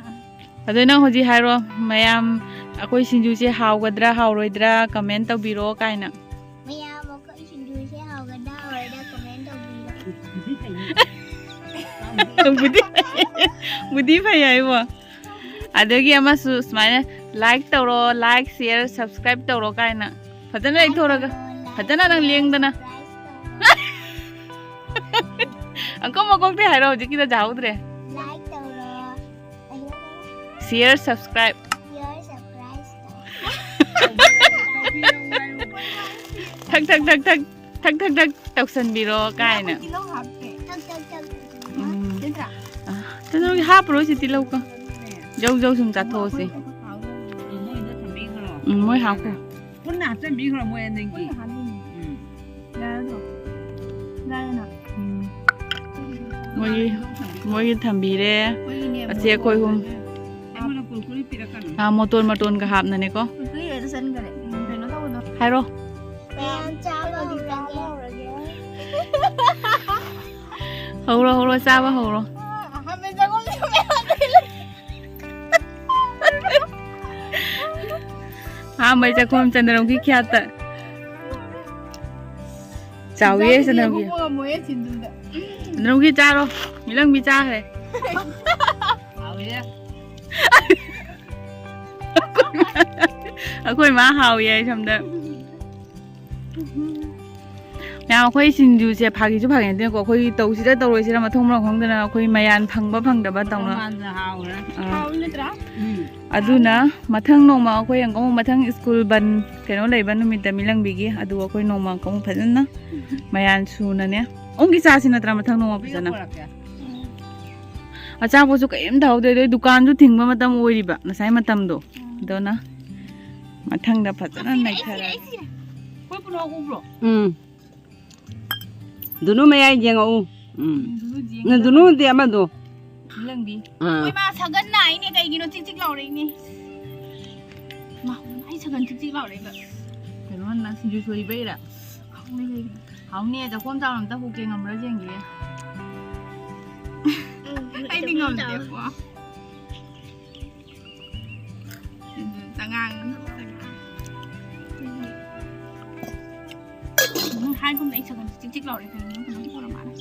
ꯑꯗꯣ ꯅꯪ ꯍꯧꯖꯤꯛ ꯍꯥꯏꯔꯣ, ꯃꯌꯥꯝ ꯑꯩꯈꯣꯏ ꯁꯤꯡꯖꯨꯁꯦ ꯍꯥꯎꯒꯗ꯭ꯔꯥ ꯍꯥꯎꯔꯣꯏꯗ꯭ꯔꯥ ꯀꯃꯦꯟ ꯇꯧꯕꯤꯔꯣ ꯀꯥꯏꯅ꯫ ꯃꯌꯥꯝ ꯑꯩꯈꯣꯏ ꯁꯤꯡꯖꯨꯁꯦ ꯍꯥꯎꯒꯗ꯭ꯔꯥ ꯍꯥꯎꯔꯣꯏꯗ꯭ꯔꯥ ꯀꯃꯦꯟ ꯇꯧꯕꯤꯔꯣ꯫ ꯕꯨꯗꯤ ꯕꯨꯗꯤ ꯐꯩ ꯍꯥꯏꯕꯣ꯫ ꯑꯗꯒꯤ ꯑꯃꯁꯨ ꯁꯨꯃꯥꯏꯅ, "Like ꯇꯧꯔꯣ, like, share, subscribe ꯇꯧꯔꯣ" ꯀꯥꯏꯅ ꯐꯖꯅ ꯂꯩꯊꯣꯔꯒ, ꯐꯖꯅ ꯅꯪ ꯂꯦꯡꯗꯅ꯫ ꯑꯪꯀ ꯃꯀꯣꯛꯇꯩ ꯍꯥꯏꯔꯣ, ꯍꯧꯖꯤꯛꯀꯤꯗ ꯇꯥꯍꯧꯗ꯭ꯔꯦ꯫ Like ꯇꯧꯔꯣ꯫ Share, subscribe꯫ Share, subscribe ꯇꯧꯔꯣ꯫ ꯊꯛ ꯊꯛ ꯊꯛ ꯊꯛ ꯊꯛ ꯊꯛ ꯊꯛ ꯇꯧꯁꯟꯕꯤꯔꯣ ꯀꯥꯏꯅ꯫ ꯇꯤꯜꯍꯧ ꯍꯥꯞꯄꯦ꯫ ꯊꯛ ꯊꯛ ꯊꯛ ꯇꯧꯁꯟꯕꯤꯔꯣ꯫ ꯎꯝ꯫ ꯅꯠꯇ꯭ꯔꯥ? ꯑ, ꯇꯤꯜꯍꯧꯒꯤ ꯍꯥꯞꯄꯔꯣꯏꯁꯤ ꯇꯤꯜꯍꯧꯒ꯫ ꯖꯧ ꯖꯧ ꯁꯨꯝ ꯆꯥꯊꯣꯛꯑꯁꯤ꯫ ꯃꯣꯏꯗ ꯊꯝꯕꯤꯈ꯭ꯔꯣ꯫ ꯎꯝ, ꯃꯣꯏ ꯍꯥꯞꯈꯣ꯫ ꯄꯨꯟꯅ ꯍꯥꯞꯆꯤꯟꯕꯤꯈ꯭ꯔꯣ ꯃꯣꯏ ꯑꯅꯤꯒꯤ꯫ ꯄꯨꯟꯅ ꯍꯥꯞꯄꯤꯅꯦ꯫ ꯎꯝ꯫ ꯌꯥꯔꯗ꯭ꯔꯣ? ꯌꯥꯔꯦꯅ꯫ ꯎꯝ꯫ ꯃꯣꯏꯒꯤ, ꯃꯣꯏꯒꯤ ꯊꯝꯕꯤꯔꯦ꯫ ꯑꯩꯈꯣꯏꯒꯤꯅꯦ ꯑꯁꯤ ꯑꯩꯈꯣꯏ ꯑꯍꯨꯝ꯫ ꯑꯩꯉꯣꯟꯗ ꯀꯨꯔꯀꯨꯔꯤ ꯄꯤꯔꯛꯀꯅꯨ꯫ ꯑꯥ, ꯃꯣꯇꯣꯟ ꯃꯇꯣꯟꯒ ꯍꯥꯞꯅꯅꯦꯀꯣ꯫ ꯀꯨꯔꯀꯨꯔꯤ ꯑꯗꯨ ꯆꯟꯈꯔꯦ꯫ ꯎꯝ, ꯀꯩꯅꯣ ꯇꯧꯕꯗꯣ꯫ ꯍꯥꯏꯔꯣ꯫ ꯃꯌꯥꯝ ꯆꯥꯕ ꯍꯧꯔꯒꯦ꯫ ꯍꯧꯔꯣ, ꯍꯧꯔꯣ, ꯆꯥꯕ ꯍꯧꯔꯣ꯫ ꯑꯍꯥꯟꯕ ꯆꯥꯛꯈꯨꯝꯁꯨ ꯃꯌꯥꯝ ꯂꯩ꯫ ꯑꯍꯥꯟꯕꯩ ꯆꯥꯛꯈꯨꯝ ꯆꯟꯗ꯭ꯔꯝꯒꯤ ꯈ꯭ꯌꯥꯠꯇ꯫ ꯆꯥꯎꯋꯦ ꯆꯟꯗ꯭ꯔꯝꯒꯤ꯫ ꯆꯥꯛꯈꯨꯝ ꯉꯝꯃꯣꯏꯌꯦ ꯁꯤꯡꯖꯨꯗ꯫ ꯆꯟꯗ꯭ꯔꯝꯒꯤ ꯆꯥꯔꯣ꯫ ꯃꯤꯂꯪꯕꯤ ꯆꯥꯈ꯭ꯔꯦ꯫ ꯍꯥꯎꯋꯦ꯫ ꯑꯩꯈꯣꯏ ꯃꯥ ꯍꯥꯎꯋꯦ ꯍꯥꯏ ꯁꯣꯝꯗ꯫ ꯃꯌꯥꯝ, ꯑꯩꯈꯣꯏ ꯁꯤꯡꯖꯨꯁꯦ ꯐꯥꯒꯤꯁꯨ ꯐꯥꯒꯤ ꯅꯠꯇꯦꯀꯣ, ꯑꯩꯈꯣꯏ ꯇꯧꯁꯤꯔ ꯇꯧꯔꯣꯏꯁꯤꯔ ꯃꯊꯣꯡ ꯃꯔꯝ ꯈꯪꯗꯅ ꯑꯩꯈꯣꯏ ꯃꯌꯥꯟ ꯐꯪꯕ ꯐꯪꯗꯕ ꯇꯧꯅ꯫ ꯃꯥꯟꯅ ꯍꯥꯎꯔꯦ꯫ ꯑꯥ꯫ ꯍꯥꯎꯋꯤ ꯅꯠꯇ꯭ꯔꯥ? ꯎꯝ꯫ ꯑꯗꯨꯅ ꯃꯊꯪ ꯅꯣꯡꯃ ꯑꯩꯈꯣꯏ ꯑꯃꯨꯛ ꯃꯊꯪ ꯁ꯭ꯀꯨꯜ ꯕꯟ ꯀꯩꯅꯣ ꯂꯩꯕ ꯅꯨꯃꯤꯠꯇ ꯃꯤꯂꯪꯕꯤꯒꯤ, ꯑꯗꯨ ꯑꯩꯈꯣꯏ ꯅꯣꯡꯃ ꯑꯃꯨꯛ ꯐꯖꯅ ꯃꯌꯥꯟ ꯁꯨꯅꯅꯦ꯫ ꯑꯣꯡꯒꯤ ꯆꯥꯁꯤ ꯅꯠꯇ꯭ꯔꯥ ꯃꯊꯪ ꯅꯣꯡꯃ ꯐꯖꯅ? ꯄꯨꯔꯛꯀꯦ꯫ ꯑꯆꯥꯄꯣꯠꯁꯨ ꯀꯔꯤꯝ ꯇꯧꯍꯧꯗꯦ, ꯑꯗꯩ ꯗꯨꯀꯥꯟꯁꯨ ꯊꯤꯡꯕ ꯃꯇꯝ ꯑꯣꯏꯔꯤꯕ ꯉꯁꯥꯏ ꯃꯇꯝꯗꯣ꯫ ꯑꯗꯨꯅ ꯃꯊꯪꯗ ꯐꯖꯅ ꯅꯩꯊꯔꯒꯦ꯫ ꯑꯩꯈꯣꯏ ꯄꯨꯂꯥꯎ ꯎꯕ꯭ꯔꯣ? ꯎꯝ꯫ ꯗꯨꯅꯨ ꯃꯌꯥꯏ ꯌꯦꯡꯉꯛꯎ꯫ ꯎꯝ꯫ ꯗꯨꯅꯨ ꯌꯦꯡꯉꯛꯎ꯫ ꯅ ꯗꯨꯅꯨꯗꯤ ꯑꯃꯗꯣ꯫ ꯂꯪꯕꯤ꯫ ꯑꯥ꯫ ꯍꯣꯏ, ꯃꯥ ꯁꯒꯟ ꯅꯥꯏꯅꯦ, ꯀꯩꯒꯤꯅꯣ ꯆꯤꯛ ꯆꯤꯛ ꯂꯥꯎꯔꯛꯏꯅꯦ? ꯃꯥ, ꯑꯩ ꯁꯒꯟ ꯆꯤꯛ ꯆꯤꯛ ꯂꯥꯎꯔꯛꯏꯕ꯫ ꯀꯩꯅꯣ, ꯅꯪ ꯁꯤꯡꯖꯨ ꯁꯣꯏꯕꯩꯔꯥ? ꯈꯪꯗꯦ ꯀꯩꯒꯤꯅꯣ꯫ ꯍꯥꯎꯅꯤ, ꯆꯈꯣꯝ ꯆꯥꯎꯅ ꯑꯝꯇ ꯍꯨꯛꯀꯦ, ꯉꯝꯕ꯭ꯔꯥ ꯌꯦꯡꯒꯦ꯫ ꯎꯝ, ꯑꯩꯗꯤ ꯆꯈꯣꯝ ꯆꯥꯎ꯫ ꯉꯝꯗꯦꯀꯣ꯫ ꯁꯤꯡꯖꯨ ꯆꯉꯥꯡ ꯑꯃ ꯊꯛꯑꯒ꯫ ꯍꯥꯏꯒꯨꯝꯅ ꯑꯩ ꯁꯒꯝꯁꯦ ꯆꯤꯛ ꯆꯤꯛ ꯂꯥꯎꯔꯦ, ꯀꯩꯅꯣ ꯈꯪꯗꯦ, ꯄꯣꯔ ꯃꯥꯜꯂꯦ꯫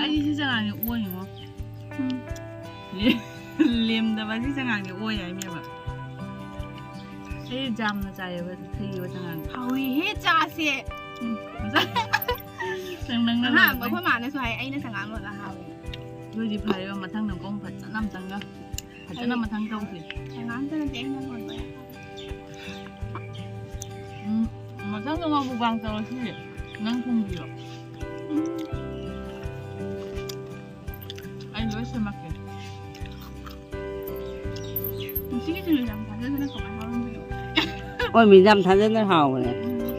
ꯑꯩ ꯁꯤ ꯆꯉꯥꯡꯁꯦ ꯑꯣꯏꯉꯣ꯫ ꯎꯝ꯫ ꯂꯦꯝꯗꯕ ꯁꯤ ꯆꯉꯥꯡꯁꯦ ꯑꯣꯏ ꯍꯥꯏꯅꯦꯕ꯫ ꯑꯩ ꯖꯥꯝꯅ ꯆꯥꯏꯌꯦꯕ, ꯊꯩꯌꯦꯕ ꯆꯉꯥꯡ꯫ ꯍꯥꯎꯏꯍꯦ ꯆꯥꯁꯦ꯫ ꯎꯝ꯫ ꯅꯪ, ꯅꯪꯅ ꯑꯍꯥꯟꯕ ꯂꯧꯔꯛꯄꯩ꯫ ꯑꯩꯈꯣꯏ ꯃꯥꯅꯁꯨ ꯍꯥꯏ, ꯑꯩꯅ ꯆꯉꯥꯡ ꯂꯣꯜꯂ ꯍꯥꯎꯏ꯫ ꯑꯗꯨꯏꯗꯤ ꯐꯔꯦꯕ, ꯃꯊꯪꯗ ꯃꯈꯣꯡ ꯐꯖꯅ ꯑꯝꯇꯪꯒ ꯐꯖꯅ ꯑꯩ ꯃꯊꯪ ꯇꯧꯁꯦ꯫ ꯆꯉꯥꯡꯇ ꯅꯠꯇꯦ ꯑꯩꯅ ꯂꯣꯟꯕ꯫ ꯎꯝ, ꯃꯊꯪꯗ ꯃꯥ mukbang ꯇꯧꯔꯁꯤ꯫ ꯅꯪ ꯊꯣꯡꯕꯤꯔꯣ꯫ ꯎꯝ꯫ ꯑꯩ ꯂꯣꯏ ꯁꯦꯝꯃꯛꯀꯦ꯫ ꯉꯁꯤꯒꯤ ꯁꯤꯡꯖꯨ ꯌꯥꯝ ꯊꯥꯖꯗꯅ ꯀꯃꯥꯏꯅ ꯍꯥꯎꯔꯝꯗꯣꯏꯅꯣ? ꯍꯣꯏ, ꯃꯤ ꯌꯥꯝ ꯊꯥꯖꯗꯅ ꯍꯥꯎꯕꯅꯦ꯫ ꯎꯝ꯫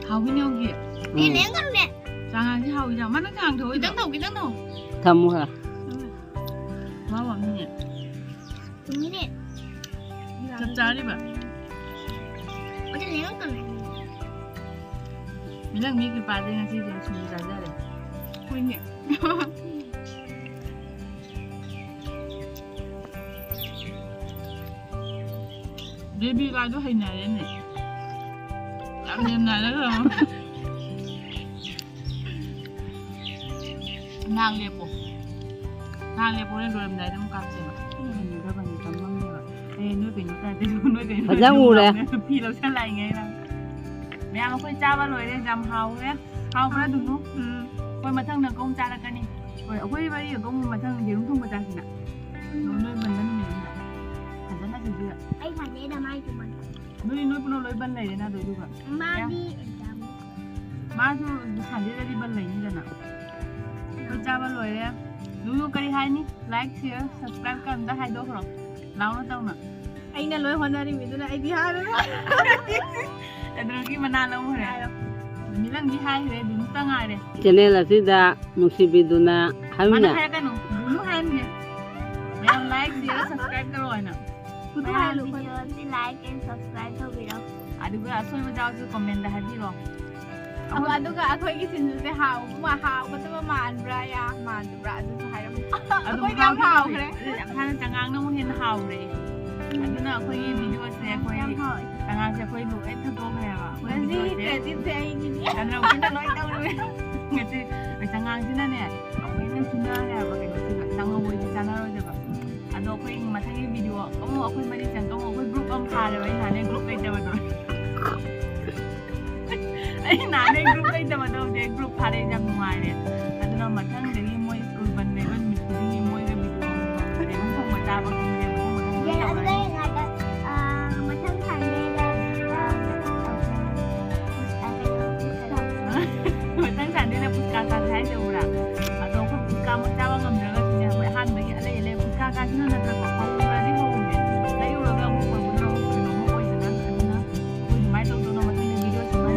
ꯍꯥꯎꯕꯤꯅꯦ ꯌꯦꯡꯒꯦ꯫ ꯎꯝ꯫ ꯆꯉꯥꯡꯁꯦ ꯍꯥꯎꯋꯤꯗ꯫ ꯃꯥ ꯅꯪ ꯆꯉꯥꯡ ꯊꯛꯑꯣꯏꯗ꯭ꯔꯣ? ꯈꯤꯇꯪ ꯊꯛꯑꯣ, ꯈꯤꯇꯪ ꯊꯛꯑꯣ꯫ ꯊꯝꯃꯨ ꯈꯔ꯫ ꯎꯝ꯫ ꯋꯥ ꯋꯥ ꯃꯤꯅꯦ꯫ ꯆꯨꯝꯃꯤꯅꯦ꯫ ꯆꯞ ꯆꯥꯔꯤꯕ? ꯑꯗꯨ ꯂꯦꯡꯉꯛꯀꯅꯨ꯫ ꯃꯤꯂꯪꯒꯤ ꯀ꯭ꯔꯤꯄꯥꯗꯩ ꯉꯁꯤꯗꯤ ꯁꯤꯡꯖꯨ ꯆꯥꯖꯔꯦ꯫ ꯍꯣꯏꯅꯦ꯫ ꯕꯦꯕꯤ ꯒꯥꯏꯗꯣ ꯍꯩꯅꯔꯦꯅꯦ꯫ ꯌꯥꯝ ꯂꯦꯝꯅꯔꯒ꯫ ꯉꯥꯏꯍꯥꯛ ꯂꯦꯞꯄꯣ꯫ ꯉꯥꯏꯍꯥꯛ ꯂꯦꯞꯄꯣ, ꯍꯣꯔꯦꯟ ꯂꯣꯏꯔꯝꯗꯥꯏꯗ ꯑꯃꯨꯛ ꯀꯥꯞꯁꯦꯕ꯫ ꯍꯩꯅꯗꯕꯅꯤ, ꯇꯝ ꯉꯝꯗꯦꯕ꯫ ꯑꯦ, ꯅꯣꯏ ꯀꯩꯅꯣ ꯇꯥꯗꯦ, ꯅꯣꯏ ꯀꯩꯅꯣ ꯐꯖꯅ ꯎꯔꯦ꯫ ꯐꯤ ꯂꯧꯁꯜꯂꯛꯏꯉꯩꯗ꯫ ꯃꯌꯥꯝ ꯑꯩꯈꯣꯏ ꯆꯥꯕ ꯂꯣꯏꯔꯦ, ꯌꯥꯝ ꯍꯥꯎꯔꯦ꯫ ꯍꯥꯎꯕ꯭ꯔꯥ, ꯗꯨꯅꯨ? ꯎꯝ꯫ ꯑꯩꯈꯣꯏ ꯃꯊꯪꯗ ꯀꯧꯝ ꯆꯥꯔꯛꯀꯅꯤ꯫ ꯍꯣꯏ, ꯑꯩꯈꯣꯏ ꯃꯔꯤ ꯑꯗꯨꯝ ꯃꯊꯪ ꯌꯦꯔꯨꯝ ꯊꯣꯡꯕ ꯆꯥꯁꯤꯅ꯫ ꯅꯣꯏ ꯃꯟꯗ ꯅꯨꯃꯤꯠ ꯑꯃꯗ꯫ ꯐꯖꯅ ꯁꯤꯟꯕꯤꯔ꯫ ꯑꯩ ꯁꯟꯗꯦꯗ ꯃꯥꯏ ꯇꯨꯝꯃꯅꯤ꯫ ꯅꯣꯏ, ꯅꯣꯏ ꯄꯨꯂꯞ ꯂꯣꯏ ꯕꯟ ꯂꯩꯔꯦꯅ ꯑꯗꯨ, ꯑꯗꯨꯒ꯫ ꯃꯥꯗꯤ exam꯫ ꯃꯥꯁꯨ ꯁꯟꯗꯦꯗꯗꯤ ꯕꯟ ꯂꯩꯅꯤꯗꯅ꯫ ꯑꯩꯈꯣꯏ ꯆꯥꯕ ꯂꯣꯏꯔꯦ꯫ ꯗꯨꯅꯨ ꯀꯔꯤ ꯍꯥꯏꯅꯤ? Like, share, subscribe ꯀ ꯑꯝꯇ ꯍꯥꯏꯗꯣꯛꯈ꯭ꯔꯣ꯫ ꯂꯥꯎꯅ ꯇꯧꯅ꯫ ꯑꯩꯅ ꯂꯣꯏ ꯍꯣꯠꯅꯔꯤꯃꯤꯗꯨꯅ ꯑꯩꯗꯤ ꯍꯥꯏꯔꯔꯣꯏ꯫ ꯑꯗꯨꯒꯤ ꯃꯅꯥ ꯂꯧꯈ꯭ꯔꯦ꯫ ꯍꯥꯏꯔꯣ꯫ ꯃꯤꯂꯪꯗꯤ ꯍꯥꯏꯈ꯭ꯔꯦ, ꯑꯗꯨꯝꯇ ꯉꯥꯏꯔꯦ꯫ Channel ꯑꯁꯤꯗ ꯅꯨꯡꯁꯤꯕꯤꯗꯨꯅ ꯃꯥꯅ ꯍꯥꯏꯌꯨꯅꯦ꯫ ꯍꯥꯏꯔꯛꯀꯅꯨ, ꯑꯗꯨꯝ ꯍꯥꯏꯍꯟꯒꯦ꯫ ꯃꯌꯥꯝ like, share, subscribe ꯇꯧꯔꯣ ꯍꯥꯏꯅ꯫ ꯃꯌꯥꯝ video ꯑꯁꯤ like and subscribe ꯇꯧꯕꯤꯔꯣ꯫ ꯑꯗꯨꯒ ꯑꯁꯣꯏꯕ ꯌꯥꯎꯔꯁꯨ comment ꯇ ꯍꯥꯏꯕꯤꯔꯣ꯫ ꯑꯣ, ꯑꯗꯨꯒ ꯑꯩꯈꯣꯏꯒꯤ ꯁꯤꯡꯖꯨꯁꯦ ꯍꯥꯎꯕ ꯃꯥ-, ꯍꯥꯎꯒꯗꯕ ꯃꯥꯟꯕ꯭ꯔꯥ, ꯌꯥ, ꯃꯥꯟꯗꯕ꯭ꯔꯥ? ꯑꯗꯨꯁꯨ ꯍꯥꯏꯔꯝꯃꯨ꯫ ꯑꯗꯨꯝ ꯑꯩꯈꯣꯏꯗꯤ ꯌꯥꯝ ꯍꯥꯎꯈ꯭ꯔꯦ꯫ ꯍꯥꯎꯈ꯭ꯔꯦ꯫ ꯑꯗꯨ ꯌꯥꯝ ꯊꯥꯅ ꯆꯉꯥꯡꯅ ꯑꯃꯨꯛ ꯍꯦꯟꯅ ꯍꯥꯎꯈ꯭ꯔꯦ꯫ ꯑꯗꯨꯅ ꯑꯩꯈꯣꯏꯒꯤ ꯚꯤꯗꯤꯑꯣꯁꯦ ꯑꯩꯈꯣꯏ ꯌꯥꯝ ꯍꯥꯎꯋꯦ꯫ ꯆꯉꯥꯡꯁꯦ ꯑꯩꯈꯣꯏ ꯂꯣꯏ ꯊꯛꯇꯣꯛꯈ꯭ꯔꯦꯕ꯫ ꯑꯩꯈꯣꯏ ꯉꯁꯤ ꯚꯤꯗꯤꯑꯣꯁꯦ creditꯁꯦ ꯑꯩꯒꯤꯅꯤ꯫ ꯆꯟꯗ꯭ꯔꯃꯨꯈꯤꯅ ꯂꯣꯏ ꯇꯧꯔꯦ꯫ ꯉꯁꯤ ꯑꯩꯈꯣꯏ ꯆꯉꯥꯡꯁꯤꯅꯅꯦ, ꯑꯩꯈꯣꯏꯅ ꯁꯨꯅꯔꯦꯕ ꯀꯩꯅꯣꯁꯤꯒ, ꯆꯥꯉꯧ ꯍꯣꯏꯗꯤ ꯆꯥꯅꯔꯣꯏꯗꯕ꯫ ꯑꯗꯣ ꯑꯩꯈꯣꯏ ꯃꯊꯪꯒꯤ ꯚꯤꯗꯤꯑꯣ ꯑꯃꯨꯛ ꯑꯩꯈꯣꯏ ꯃꯔꯤ ꯆꯪꯉꯧ, ꯑꯩꯈꯣꯏ ꯒ꯭ꯔꯨꯞ ꯑꯃ ꯐꯥꯔꯦꯕ, ꯑꯩ ꯅꯍꯥꯟꯗꯩ ꯒ꯭ꯔꯨꯞ ꯂꯩꯇꯕꯗꯣ꯫ ꯑꯩ ꯅꯍꯥꯟꯗꯩ ꯒ꯭ꯔꯨꯞ ꯂꯩꯇꯕꯗꯣ ꯍꯧꯖꯤꯛ ꯒ꯭ꯔꯨꯞ ꯐꯥꯔꯦ, ꯌꯥꯝ ꯅꯨꯡꯉꯥꯏꯔꯦ꯫ ꯑꯗꯨꯅ ꯃꯊꯪꯗꯒꯤ ꯃꯣꯏ ꯁ꯭ꯀꯨꯜ ꯕꯟ ꯂꯩꯕ ꯅꯨꯃꯤꯠ ꯈꯨꯗꯤꯡꯒꯤ ꯃꯣꯏꯒ ꯚꯤꯗꯤꯑꯣ ꯑꯃꯃꯝ, ꯑꯗꯩ ꯊꯣꯡꯕ ꯆꯥꯕ ꯈꯪꯗꯦ, ꯃꯊꯪ ꯃꯊꯪ ꯇꯧꯔꯅꯤ꯫ ꯃꯊꯪ ꯁꯟꯗꯦꯗ ꯃꯊꯪ ꯁꯟꯗꯦꯗ ꯄꯨꯁꯀꯥ ꯆꯥꯁꯦ ꯍꯥꯏꯁꯦ ꯎꯕ꯭ꯔꯥ? ꯑꯗꯣ ꯑꯩꯈꯣꯏ ꯄꯨꯁꯀꯥꯃꯛ ꯆꯥꯕ ꯉꯝꯗ꯭ꯔꯒꯁꯨꯅꯦ, ꯑꯩꯈꯣꯏ ꯑꯍꯥꯟꯕꯒꯤ ꯑꯂꯩ ꯑꯂꯩ ꯄꯨꯁꯀꯥ ꯆꯥꯁꯤꯅ ꯅꯠꯇ꯭ꯔꯒ ꯍꯧꯔꯗꯤ ꯍꯧꯔꯦ, ꯂꯩꯔꯨꯔꯒ ꯑꯃꯨꯛ ꯑꯣꯏꯕꯅ ꯑꯃꯨꯛ ꯀꯩꯅꯣꯝꯃ ꯑꯣꯏꯗꯅ꯫ ꯑꯗꯨꯅ ꯑꯩꯈꯣꯏ ꯑꯗꯨꯃꯥꯏꯅ ꯇꯧꯗꯅ ꯃꯊꯪꯒꯤ ꯚꯤꯗꯤꯑꯣ ꯁꯤꯃ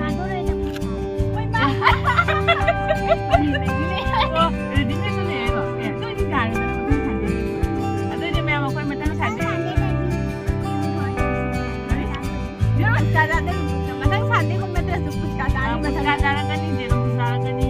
ꯑꯣ, ꯔꯦꯗꯤ ꯀꯩꯁꯨ ꯂꯩꯔꯦꯀꯣ? ꯑꯦ, ꯑꯗꯨ ꯑꯣꯏꯗꯤ ꯌꯥꯔꯦꯗꯅ ꯃꯊꯪ ꯁꯟꯗꯦ꯫ ꯑꯗꯨ ꯑꯣꯏꯗꯤ ꯃꯌꯥꯝ ꯑꯩꯈꯣꯏ ꯃꯊꯪ ꯁꯟꯗꯦ꯫ ꯀꯔꯤ? ꯃꯊꯪ ꯁꯟꯗꯦꯒꯨꯝꯕ ꯅꯠꯇ꯭ꯔꯁꯨ ꯄꯨꯁꯀꯥ ꯆꯥꯔꯅꯤ, ꯃꯊꯪ ꯄꯨꯁꯀꯥ ꯆꯥꯔꯛꯀꯅꯤ, ꯌꯦꯔꯨꯝ ꯆꯥꯔꯛꯀꯅꯤ꯫